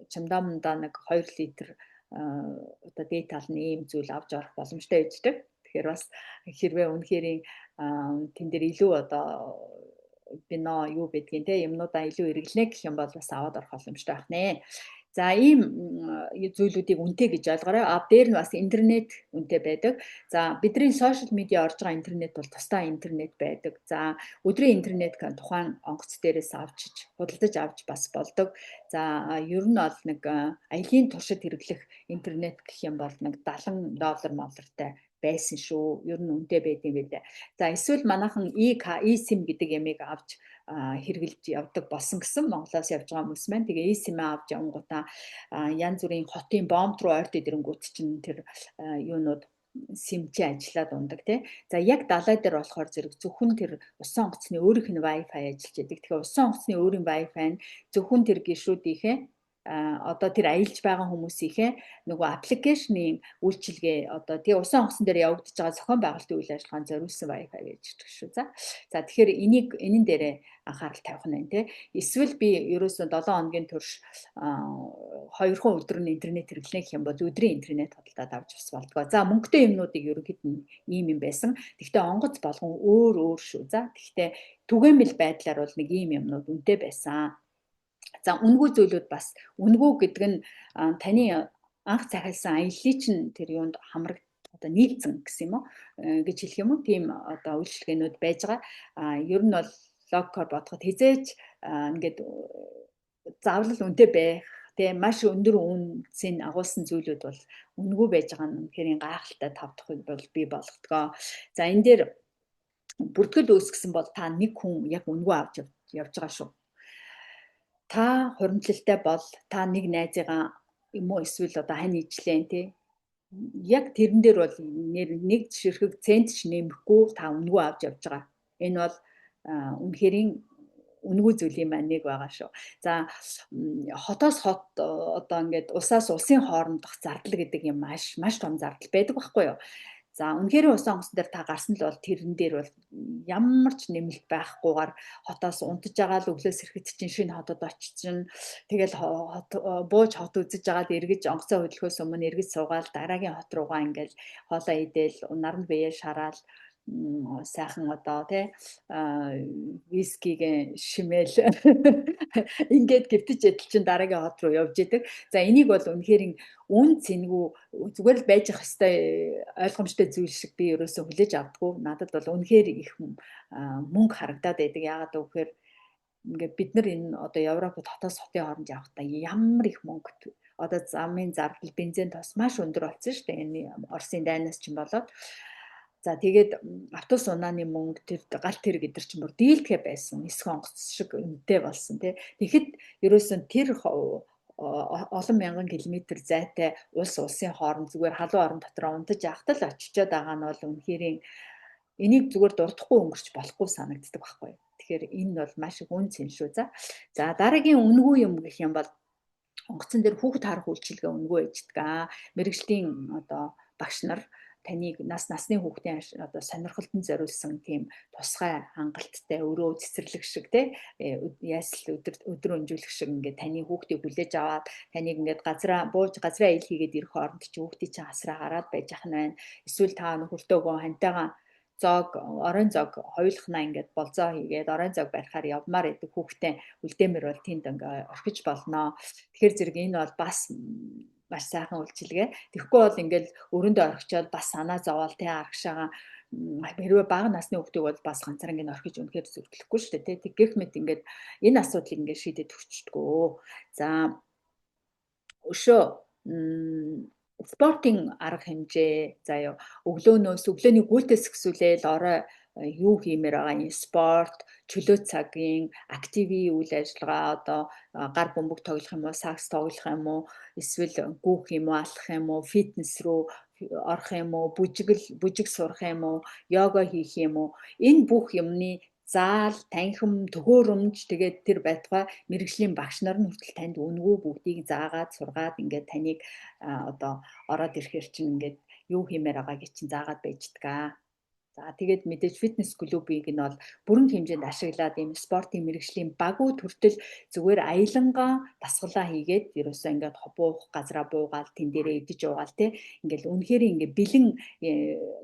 чандаамдаа нэг 2 литр одоо дээд тал нь ийм зүйл авч орох боломжтой байждаг. Тэгэхээр бас хэрвээ үнэхэрийн тэн дээр илүү одоо вино юу гэдгийг, те, юмнуудаа илүү хэрэглэнэ гэх юм бол бас аваад орох боломжтой байх нэ. За, ийм зүйлүүдийг үнэтэй гэж ойлгоорой. А дээр нь бас интернет үнэтэй байдаг. За, бидний social media орж байгаа интернет бол тусдаа интернет байдаг. За, өдрийн интернет тухайн онгоц дээрээс авчиж, худалдаж авч бас болдог. За, ер нь бол нэг аялын туршид хэрэглэх интернет гэх юм бол нэг 70 доллар моллортой байсан шүү. Ер нь үнэтэй байдаг юм билээ. За, эсвэл манайхан eSIM гэдэг ямыг авч хэрэглэж явдаг болсон гэсэн Монголоос явж байгаа хүмүүс маань. Тэгээ eSIM авч явангуудаа янз бүрийн хотын бомб руу ойрт идэрэнгүүт чинь тэр юунууд SIM чи ажиллаад ундаг, тий. За, яг далай дээр болохоор зэрэг зөвхөн тэр усан онгоцны өөрийнх нь Wi-Fi ажиллаж байдаг. Тэгэхээр усан онгоцны өөрийн Wi-Fi нь зөвхөн тэр гишүүдийнхээ, одоо тэр аялж байгаа хүмүүсийнхээ нөгөө application ы үйлчилгээ, одоо тэгээ усан онгоцон дээр явагдаж байгаа зохион байгуулалтын үйл ажиллагаанд зориулсан Wi-Fi гэж ирдэг шүү. За. За, тэгэхээр энийг энэн дээрээ анхаарал тавих нь байна, те. Эсвэл би ерөөсөө 7 хоногийн турш 2хон өдөр нь интернет хэрэглэнэ гэх юм бол өдрийн интернет худалдаад авч бас болдгоо. За, мөнгөтэй юмнуудыг ерөнхийд нь ийм юм байсан. Гэхдээ онгоц болгон өөр өөр шүү. За, тэгэхдээ түгээмэл байдлаар бол нэг ийм юмнууд үнэтэй байсан. За, үнэгүй зүйлүүд бас, үнэгүй гэдэг нь таны анх захиалсан аяллаа чинь тэр юунд хамраг одоо нийлцэн гэсэн юм уу гэж хэлэх юм уу, тийм одоо үйлчилгээнүүд байж байгаа. А ер нь бол логикоор бодоход хэзээ ч ингээд заавал үнэтэй байх, тэгээ маш өндөр үнцийг агуулсан зүйлүүд бол үнэгүй байж байгаа нь үнэхээр гайхалтай тав дахыг бол бий болгодгоо. За, энэ дээр бүртгэл үүсгэсэн бол та нэг хүн яг үнэгүй авч явж байгаа шүү. Та хуримтлалтай бол та нэг найзыгаа юм уу, эсвэл одоо хань ижлэн, тий, яг тэрэн дээр бол нэг ширхэг цент ч нэмэхгүй та үнэгүй авч явж байгаа. Энэ бол үнэхэрийн үнэгүй зүйлийн маань нэг байгаа шүү. За, хотоос хот, одоо ингээд улсаас улсын хоорондох зардал гэдэг юм маш маш том зардал байдаг байхгүй юу? За, үнэхээр усан онгоцон дээр та гарсан л бол тэрэн дээр бол ямар ч нэмэлт байхгүйгээр хотоос унтаж байгаа л өглөөс ирэхэд чинь шинэ хотод очиж, тэгэл хот бууж хот үзэж байгаад эргэж онгоцоо хөдлөхөөс өмнө эргэж суугаал дараагийн хот руугаа ингээл хоолоо идэл, наранд биеэ шараал, сайхан одоо, тий, вискигийн шимээл ингээд гівтэж ядал чин дараагийн хот руу явж идэг. За, энийг бол үнэхээр үн цэнгүй, зүгээр л байж ах хэвээр ойлгомжтой зүйл шиг би ерөөсөө хүлээж авдаггүй. Надад бол үнэхээр их мөнгө харагдаад байдаг. Яагаад гэвэл ингээд бид нар энэ одоо Европод хотоос хотын хооронд явахдаа ямар их мөнгө, одоо замын зардал, бензин, тос маш өндөр болсон шүү дээ. Энэ Оросын дайнаас чинь болоод. За, тэгээд автобус унааны мөнгө, тэр галт тэрэг эдэр чинь бүр дийлдэхэ байсан. Нисэх онгоц шиг үнэтэй болсон, тий. Тэгэхэд ерөөсөн тэр олон мянган километр зайтай улс улсын хооронд зүгээр халуун орон дотор унтаж явахтал очичоод байгаа нь бол үнэхээр энийг зүгээр дурдахгүй өнгөрч болохгүй санагддаг байхгүй. Тэгэхээр энэ бол маш их үн цэн шүү. За. За, дараагийн үнэгүй юм гэх юм бол онгоцон дээр хүүхэд харах үйлчилгээ үнэгүй байждаг аа. Мэргэжлийн одоо багш нар таныг насны хүүхдийн одоо сонирхолтод зориулсан тийм тусгай хангалттай өрөө, цэцэрлэг шиг, те, ясал өдөр өдөр өнжүүлэх шиг ингээд таны хүүхдийг хүлээж аваад таныг ингээд газраа бууж, газраа аялал хийгээд ирэх хооронд чи хүүхдийг чинь асраа хараад байж ах нь байна. Эсвэл та нөхөртөөгөө хантайгаа зоог, оройн зоог хоёулахнаа ингээд болзоо хийгээд оройн зоог барихаар явмаар идэг хүүхдээ үлдээмэр бол тэнд ингээ орхиж болно. Тэгэхээр зэрэг энэ бол бас маш сайхан үйлчилгээ. Тэгэхгүй бол ингээл өрөөндөө орхичоод бас санаа зовоол, те, арагшаага хэрвээ бага насны хүүхдийг бол бас ганцаараа ингэ орхиж үнэхээр зөвлөхгүй шүү дээ, те. Гэх мэт ингээд энэ асуудлыг ингээд шийдээд өгчдгөө. За, өшөө спортын арга хэмжээ заяа, өглөөнөөс, өглөөний гүйлтээс өксүүлээл орой юу хиймээр байгаа юм, спорт, чөлөө цагийн active үйл ажиллагаа, одоо гар бөмбөг тоглох юм уу, сакс тоглох юм уу, эсвэл гүйх юм уу, алхах юм уу, фитнес рүү орох юм уу, бүжиг сурах юм уу, йога хийх юм уу, энэ бүх юмны заал, танхим, төхөөрөмж, тэгээд тэр байтугай мэргэжлийн багш нар нь хүртэл танд үнэгүй бүгдийг заагаад сургаад ингээд таныг одоо ороод ирэхээр чинь ингээд юу хиймээр байгааг чинь заагаад байж дгаа. За, тэгээд мэдээж фитнес клубыг нь бол бүрэн хэмжээнд ашиглаад ийм спортын мэргэжлийн багууд хүртэл зүгээр аялангаа дасгалаа хийгээд ерөөсөө ингээд буух газраа буугаал, тэн дээрээ идэж уугаал, те, ингээл үнэхээр ингээд бэлэн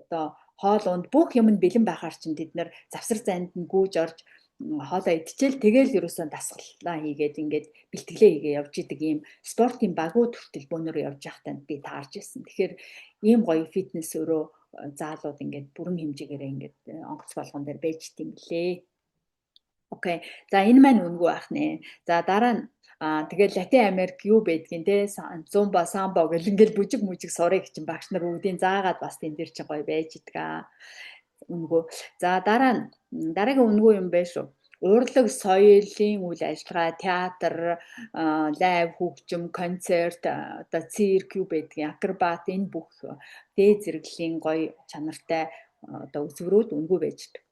одоо хоол унд бүх юм нь бэлэн байхаар чинь тэд нар завсар зайд нь гүйж орж Хоолоо идчихэл тэгэл ерөөсөн дасгалаа хийгээд ингээд бэлтгэлээ хийгээ явж идэг ийм спортын багууд хүртэл бөөнөрөө явж байхдаа би таарч ирсэн. Тэгэхээр ийм гоё фитнес өрөө заалууд ингээд бүрэн хэмжээгээр ингээд онгоц болгон дээр байж дим лээ. Окей. За, энэ маань үнэгүй байх нэ. За, дараа нь тэгэл Латин Америк юу байдгийг те, зумба, самбо гэл ингээл бүжиг мүжиг сурыг чинь багш нар бүгдийн заагаад бас тэн дээр чинь гоё байж идэг аа. Үнэгүй. За, дараа нь дараагийн үнэгүй юм байна шүү. Урлаг, соёлын үйл ажиллагаа, театр, live хөгжим, концерт, одоо цирк юу байдгийг, акробат, энэ бүх дээд зэрэглэлийн гоё чанартай одоо үзбэрүүд үнэгүй байж идэг.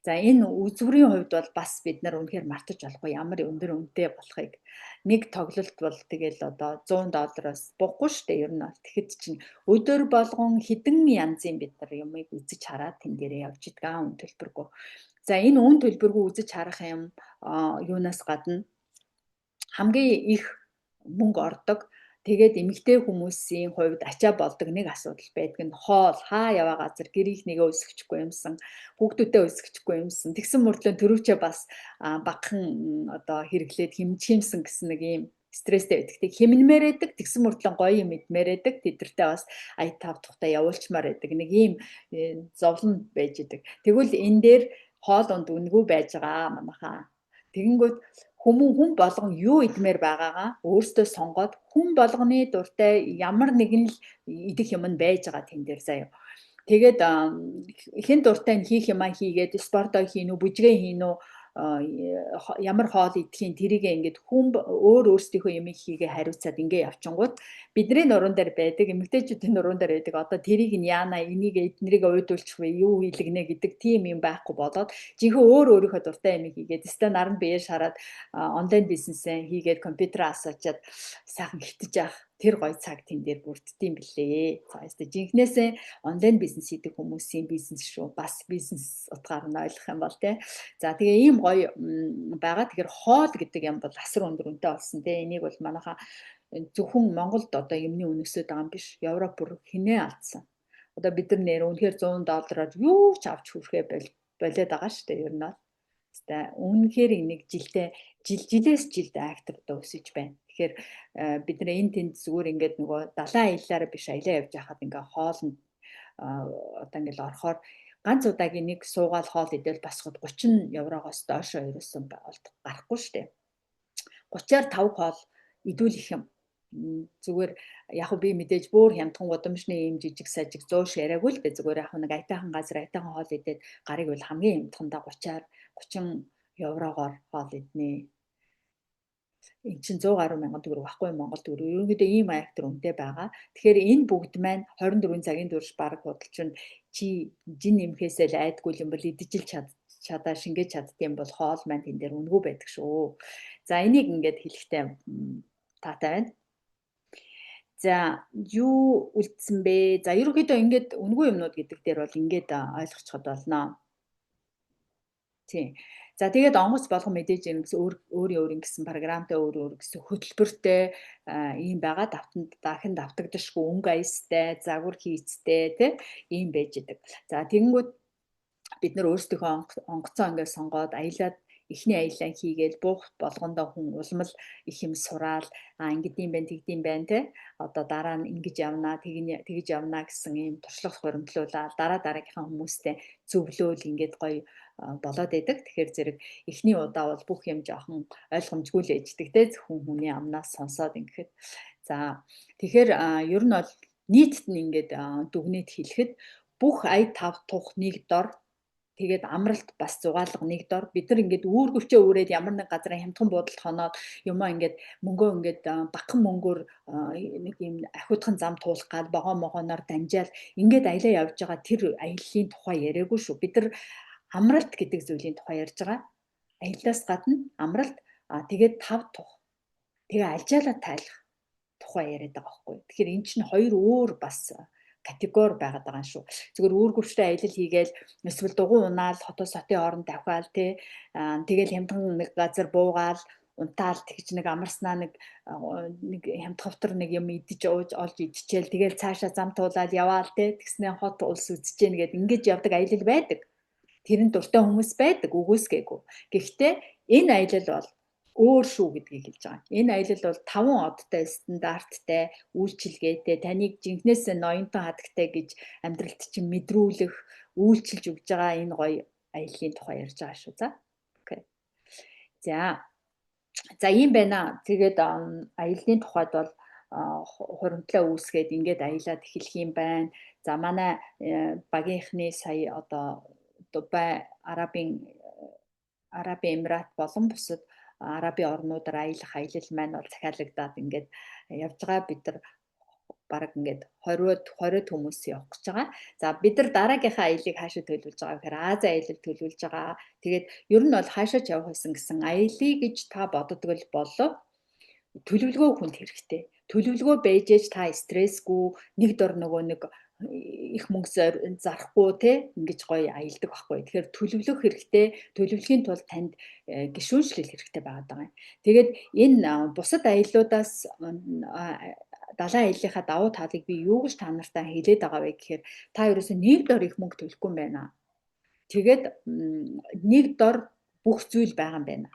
За, энэ үзбэрийн хувьд бол бас бид нар үнэхээр мартаж болохгүй ямар өндөр үнэтэй болохыг. Нэг тоглолт бол тэгэл одоо 100 доллароос буухгүй шүү дээ ер нь бол. Тэгэхэд чинь өдөр болгон хэдэн янзын бид нар юмыг үзэж хараад тэн дээрээ явж идэг аа, үн төлбөргүй. За, энэ үн төлбөргүй үзэж харах юм юунаас гадна хамгийн их мөнгө ордог. Тэгээд эмэгтэй хүмүүсийн хувьд ачаа болдог нэг асуудал байдаг нь хоол. Хаа яваа газар гэрийнхнийгээ өсгөчихгүй юмсан, хүүхдүүдэд өсгөчихгүй юмсан. Тэгсэн мөртлөө төрөвчөө бас багахан одоо хэрэглээд хэмжих юмсан гэсэн нэг ийм стресстэй байдаг. Тэг хэмнэмээр байдаг, тэгсэн мөртлөө гоё юм идмээр байдаг. Тэдэртэй бас ая тав тухтай явуулчмаар байдаг. Нэг ийм зовлон байж идэг. Тэгвэл энэ дээр хоол унд үнэгүй байж байгаа манайхаа. Тэгэнгүүт хүмүүн хүн болгон юу идмээр байгаагаа өөрсдөө сонгоод хүн болгоны дуртай ямар нэгэн л идэх юм нь байж байгаа тэн дээр заяа. Тэгээд хэн дуртай нь хийх юмаа хийгээд, спортоо хийн үү, бүжгээ хийн үү, ямар хоол идэхин тэрийг ингээд хүн өөр өөрсдийнхөө юмыг хийгээ хариуцаад ингээ явчингууд бидний нуруунд дээр байдаг, эмэгтэйчүүдийн нуруунд дээр байдаг одоо тэрийг нь яана, энийг эднэрийг уйдуулчих вэ, юу хийлгэнэ гэдэг тийм юм байхгүй болоод жинхэнэ өөр өөрийнхөө дуртай юмыг хийгээд өстой наран биеэр шараад онлайн бизнесээ хийгээд компьютераа асаачаад сайхан хитэж явах тэр гоё цаг тэн дээр бүрддэм билээ. За, өстой жинхнээсээ онлайн бизнес хийдэг хүмүүсийн бизнес шүү. Бас бизнес утгаар нь ойлгох юм бол тий. За, тэгээ ийм гоё байгаа. Тэгэхээр хоол гэдэг юм бол асар өндөр үнэтэй болсон тий. Энийг бол манайхаа зөвхөн Монголд одоо юмны үн өсөд байгаа юм биш. Европ бүр хинээ алдсан. Одоо бид нар нэр үнэхээр 100 доллараар юу ч авч хүрэхээ болоод байгаа шүү дээ. Ер нь бол. Хэвээ үнэхээр нэг жилдээ жил жилээс жилд актер одоо өсөж байна. Тэгэхээр бид нар энэ тэнд зүгээр ингээд нөгөө далайн аяллаараа биш, аялаа явж байхад ингээ хоолнд одоо ингээл орохоор ганц удаагийн нэг суугаал хоол идэл босоход 30 еврогоос доошоо ерөөсөн гарахгүй шүү дээ. 30-аар 5 хоол идүүл их юм. Зүгээр яг би мэдээж бүр хямдхан гудамжны ийм жижиг сажиг зууш яриаггүй л дээ, зүгээр яг нэг аятайхан газар аятайхан хоол идээд гарыг бол хамгийн хямдхандаа 30-аар 30 еврогоор хоол иднэ. Эн чинь 100 гаруй мянган төгрөг баггүй, Монгол төгрөг. Ерөнхийдөө ийм аяктор үнэтэй байгаа. Тэгэхээр энэ бүгд маань 24 цагийн турш баг худалчинд чи жин нэмхээсээ л айдгүй юм бол идэж л чадаа шингээж чаддсан бол хоол маань тэн дээр үнэгүй байдаг шүү. За, энийг ингээд хэлэхтэй таатай байна. За, юу үлдсэн бэ? За, ерөнхийдөө ингээд үнэгүй юмнууд гэдэг дээр бол ингээд ойлгочиход болно. Тийм. За, тэгээд онгоц болгон мэдээж гэсэн өөр өөрийн өөрийн гэсэн програмтай, өөр өөр гэсэн хөтөлбөртэй ийм байгаа, давтанд дахин давтагдашгүй өнгө аястай, загвар хийцтэй тий ийм байж идэг. За, тэгэнгүүт бид нар өөрсдийнхөө онгоцоо ингээд сонгоод аялаад эхний аялаа хийгээл буух болгондоо хүн улмал их юм сураал, а ингэдэм байх, тэгдэм байх те, одоо дараа нь ингэж явнаа, тэгнэ, тэгж явнаа гэсэн ийм туршлага хуримтлуулаад дараа дараагийнхаа хүмүүстэй зөвлөөл ингээд гоё болоод байдаг. Тэгэхээр зэрэг эхний удаа бол бүх юм жоохон ойлгомжгүй л ээждэг те, зөвхөн хүний амнаас сонсоод ингэхэд. За, тэгэхээр ер нь бол нийтд нь ингээд дүгнээд хэлэхэд бүх ая тав тух нэг дор. Тэгээд амралт бас зугаалга нэг дор. Бид нар ингээд үүргэвчээ үүрээд ямар нэг газар хямдхан буудалд хоноод юмаа ингээд мөнгөө ингээд багхан мөнгөөр нэг юм ахиудхан зам туулах гад вагон могооноор дамжаал ингээд аялаа явж байгаа тэр аяллаа тухай яриаггүй шүү. Бид нар амралт гэдэг зүйлийн тухай ярьж байгаа. Аяллаас гадна амралт, тэгээд тав тух. Тэгээ алжаалаа тайлах тухай яриад байгаа байхгүй. Тэгэхээр эн чинь хоёр өөр бас категори байгаад байгаа юм шүү. Зүгээр үүргэвчтэй аялал хийгээл эсвэл дугуй унаал хотоос хотын хооронд давхаал тий, тэгэл хямдхан нэг газар буугаал унтаал тэгж нэг амарснаа нэг нэг хямдхавтар нэг юм идэж ууж олж идчихэл тэгэл цаашаа зам туулаад яваал тий, тэгснээ хот улс үзэж гэн гэд ингэж явдаг аялал байдаг. Тэр нь дуртай хүмүүс байдаг, үгүйсгээгүй. Гэхдээ энэ аялал бол өөр шүү гэдгийг хэлж байгаа. Энэ аялал бол 5 одтой стандарттай, үйлчилгээтэй, таныг жинхнээсээ ноёнтон хадагтай гэж амьдралд чинь мэдрүүлэх, үйлчилж өгж байгаа энэ гоё аяллаа тухай ярьж байгаа шүү. За. Окей. За. За ийм байна. Тэгээд аяллаа тухайд бол хуримтлаа үүсгээд ингээд аялаад эхлэх юм байна. За манай багийнхны сая одоо Дубай, Арабын Эмират болон бусад Арабын орнуудаар аялах аялал маань бол захиалагдаад ингээд явж байгаа. Бид нар бараг ингээд 20 хүмүүс явах гэж байгаа. За бид нар дараагийнхаа аяллыг хаашаа төлөвлөж байгаа гэхээр Ази аялал төлөвлөж байгаа. Тэгээд ер нь бол хаашаа ч явах байсан гэсэн аялъя гэж та боддог л болов төлөвлөгөө хүнд хэрэгтэй. Төлөвлөгөө байж ээж та стрессгүй нэг дор нөгөө нэг их мөнгө зарахгүй те ингэж гоё аялдаг байхгүй. Тэгэхээр төлөвлөх хэрэгтэй. Төлөвлөхийн тулд танд гишүүнчлэл хэрэгтэй байгаад байгаа юм. Тэгээд энэ бусад аяллуудаас далайн аяллынхаа давуу талыг би юу гэж та нартай хэлээд байгаа вэ гэхээр та ерөөсөө нэг дор их мөнгө төлөхгүй юм байна. Тэгээд нэг дор бүх зүйл байгаа юм байна.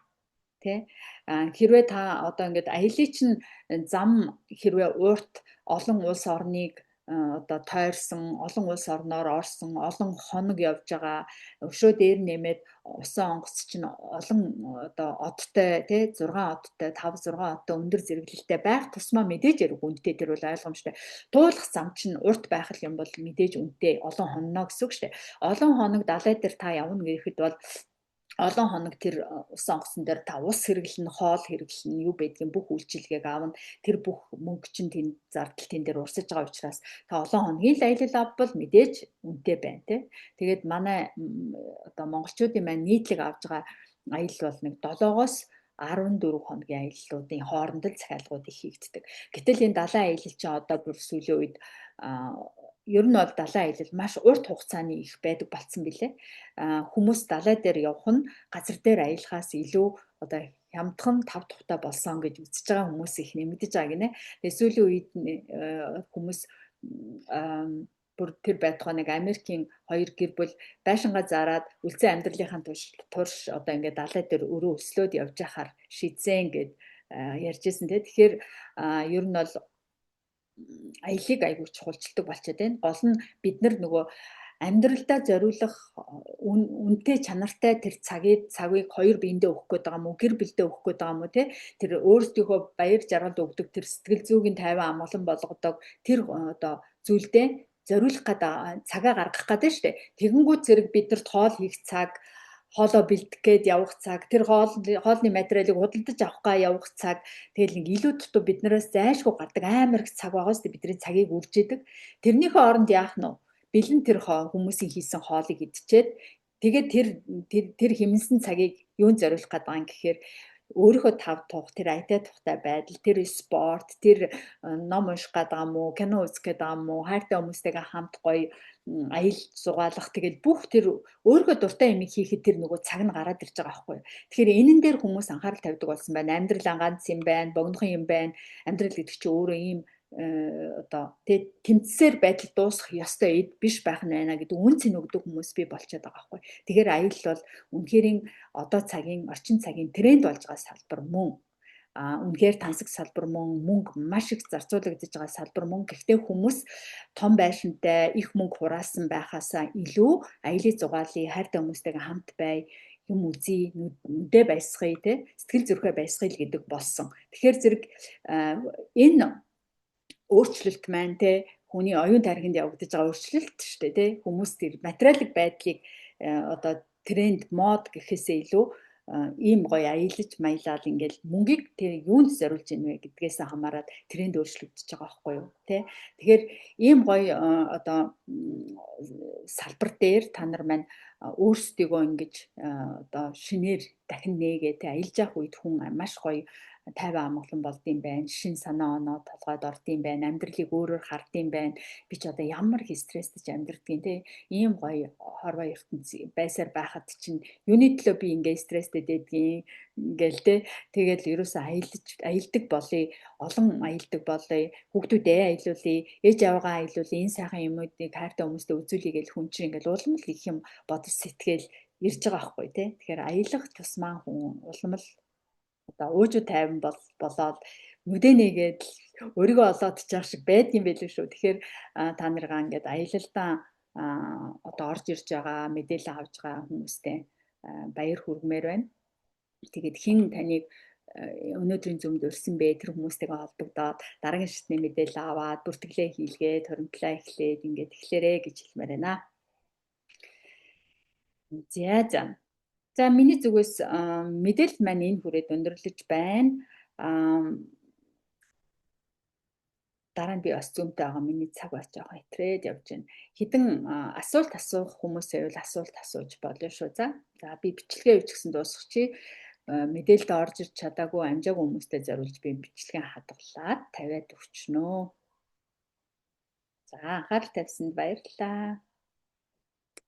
Тэ? Хэрвээ та одоо ингээд аяллаа чинь зам хэрвээ урт олон улс орныг одоо тойрсон, олон улс орноор орсон, олон хоног явж байгаа. Өшөө дээр нэмээд усан онгоц чинь олон одоо одтой тий 6 одтой, 5 6 одтой өндөр зэрэглэлтэй байх тусмаа мэдээж яриг үнэтэй, тэр бол ойлгомжтой. Туулах зам чинь урт байх юм бол мэдээж үнэтэй, олон хонно гэсэн үг шүү дээ. Олон хоног далай дээр та явна гэхэд бол олон хоног тэр усан онгоцон дээр та ус хэрэглэн, хоол хэрэглэн, юу байдгийг бүх үйлчилгээг аавна. Тэр бүх мөнгө чинь тэнд зардал тэн дээр урсаж байгаа учраас та олон хоногийн л аялал авбал мэдээж үнэтэй байна тий. Тэгээд манай одоо монголчуудын маань нийтлэг авж байгаа аялал бол нэг 7-оос 14 хоногийн аяллуудын хооронд л захиалгууд их хийгддэг. Гэтэл энэ далайн аялал чинь одоо бүр сүүлийн үед ер нь бол далайн аялал маш урт хугацааны их байдаг болцсон билээ. Хүмүүс далай дээр явах нь газар дээр аялахаас илүү одоо хямдхан тав тухтай болсон гэж үзэж байгаа хүмүүс их нэмэгдэж байгаа гинэ. Тэгээ сүүлийн үед хүмүүс бүр тэр байтугай нэг Америкийн хоёр гэр бүл байшингаа зараад үлзэн амьдралынхаа турш одоо ингээд далай дээр өрөө өслөөд явж байхаар шийдсэн гэд ярьж ирсэн те. Тэгэхээр ер нь бол аяллыг айгүй чухалчилдаг болчиход байна. Гол нь бид нар нөгөө амьдралдаа зориулах үнэтэй чанартай тэр цагийг хоёр биендээ өгөх гээд байгаа юм уу, гэр бүлдээ өгөх гээд байгаа юм уу те, тэр өөрсдийнхөө баяр жаргалд өгдөг тэр сэтгэл зүйн тайван амгалан болгодог тэр одоо зүйлдээ зориулах гээд цагаа гаргах гэдэг нь шүү дээ. Тэгэнгүүт зэрэг биднэрт хоол хийх цаг, хоолоо бэлдэх гээд явах цаг, тэр хоолны материалыг худалдаж авах га явах цаг, тэгэл нэг илүү дутуу биднээс зайлшгүй гардаг амар их цаг байгаа шүү дээ. Бидний цагийг үржидэг. Тэрнийхээ оронд яах нь вэ? Бэлэн тэр хүмүүсийн хийсэн хоолыг идчихэд тэгээд тэр тэр хэмнэсэн цагийг юунд зориулах гээд байгаа юм гэхээр өөрийнхөө тав тух, тэр аятай тухтай байдал, тэр спорт, тэр ном унших гээд байгаа юм уу, кино үзэх гээд байгаа юм уу, хайртай хүмүүстэйгээ хамт гоё аялал зугаалах, тэгэл бүх тэр өөрийнхөө дуртай юмыг хийхэд тэр нөгөө цаг нь гараад ирж байгаа байхгүй юу. Тэгэхээр энэн дээр хүмүүс анхаарал тавьдаг болсон байна. Амьдрал ганц юм байна, богинохон юм байна. Амьдрал гэдэг чинь өөрөө ийм одоо тэмцсээр байдал дуусах ёстой эд биш байх нь байна гэдэг үн цэн өгдөг хүмүүс бий болчиход байгаа байхгүй. Тэгэхээр аялал бол үнэхэрийн одоо цагийн орчин цагийн тренд болж байгаа салбар мөн. Үнэхээр тансаг салбар мөн, мөнгө маш их зарцуулагдаж байгаа салбар мөн. Гэхдээ хүмүүс том байшинтай их мөнгө хураасан байхаасаа илүү аялын зугаалыг, хайртай хүмүүстэйгээ хамт бай, юм үзье, нүдээ баясгая те, сэтгэл зүрхээ баясгая л гэдэг болсон. Тэгэхээр зэрэг энэ өөрчлөлт маань те хүний оюун тархинд явагдаж байгаа өөрчлөлт шүү дээ те. Хүмүүс тэр материалын байдлыг одоо тренд мод гэхээсээ илүү ийм гоё аялаж маялал ингээл мөнгийг тэр юунд зориулж ийн вэ гэдгээс хамаарат тренд өөрчлөгдөж байгаа байхгүй юу те. Тэгэхээр ийм гоё одоо салбар дээр та нар маань өөрсдийгөө ингэж одоо шинээр дахин нээгээ те, аялж явах үед хүн маш гоё тайван амгалан болдсон байна. Шин санаа оноо толгойд ордсон байна. Амьдралыг өөрөөр хардсан байна. Би ч одоо ямар их стресстэй амьдрдгийг те. Ийм гоё хорвоо ертөнц байсаар байхад чинь юуны төлөө би ингээ стресстэй дээдгийн ингээл те. Тэгэл ерөөсөө аялдаг болъё, олон аялдаг болъё, хүүхдүүдээ аялуулъя, ээж аваагаа аялуулъя, энэ сайхан юмнуудыг хайртай хүмүүстэй үзүүлье гэж хүн чинь ингээл улам л их юм бодож сэтгэл ирж байгаа байхгүй тий. Тэгэхээр аялах тусмаа хүн улам л одоо уужуу тайван бол болоод нүдэ нээгээд л өөрийгөө олоод чаах шиг байдгийн байлээ шүү. Тэгэхээр та наргаа ингээд аялалдаа одоо орж ирж байгаа мэдээлэл авч байгаа хүмүүстэй баяр хүргэмээр байна. Тэгээд хэн таныг өнөөдрийн Zoom-д урьсан бэ, тэр хүмүүстэйгээ холбогдоод дараагийн шатны мэдээлэл аваад бүртгэлээ хийлгээд хуримтлаа эхлээд ингээд эхлээрэй гэж хэлмээр байна. За за. За, миний зүгээс мэдээлэл маань энэ хүрээд өндөрлөж байна. Дараа нь би бас Zoom-тэй байгаа, миний цаг бас жоохон хэтрээд явж байна. Хэдэн асуулт асуух хүмүүс байвал асуулт асууж болно шүү. За. За, би бичлэгээ юу ч гэсэн дуусгачих. Мэдээлэлд орж ирч чадаагүй, амжаагүй хүмүүстэй зориулж би бичлэгээ хадгалаад тавиад өгчнөө. За, анхаарал тавьсанд баярлалаа.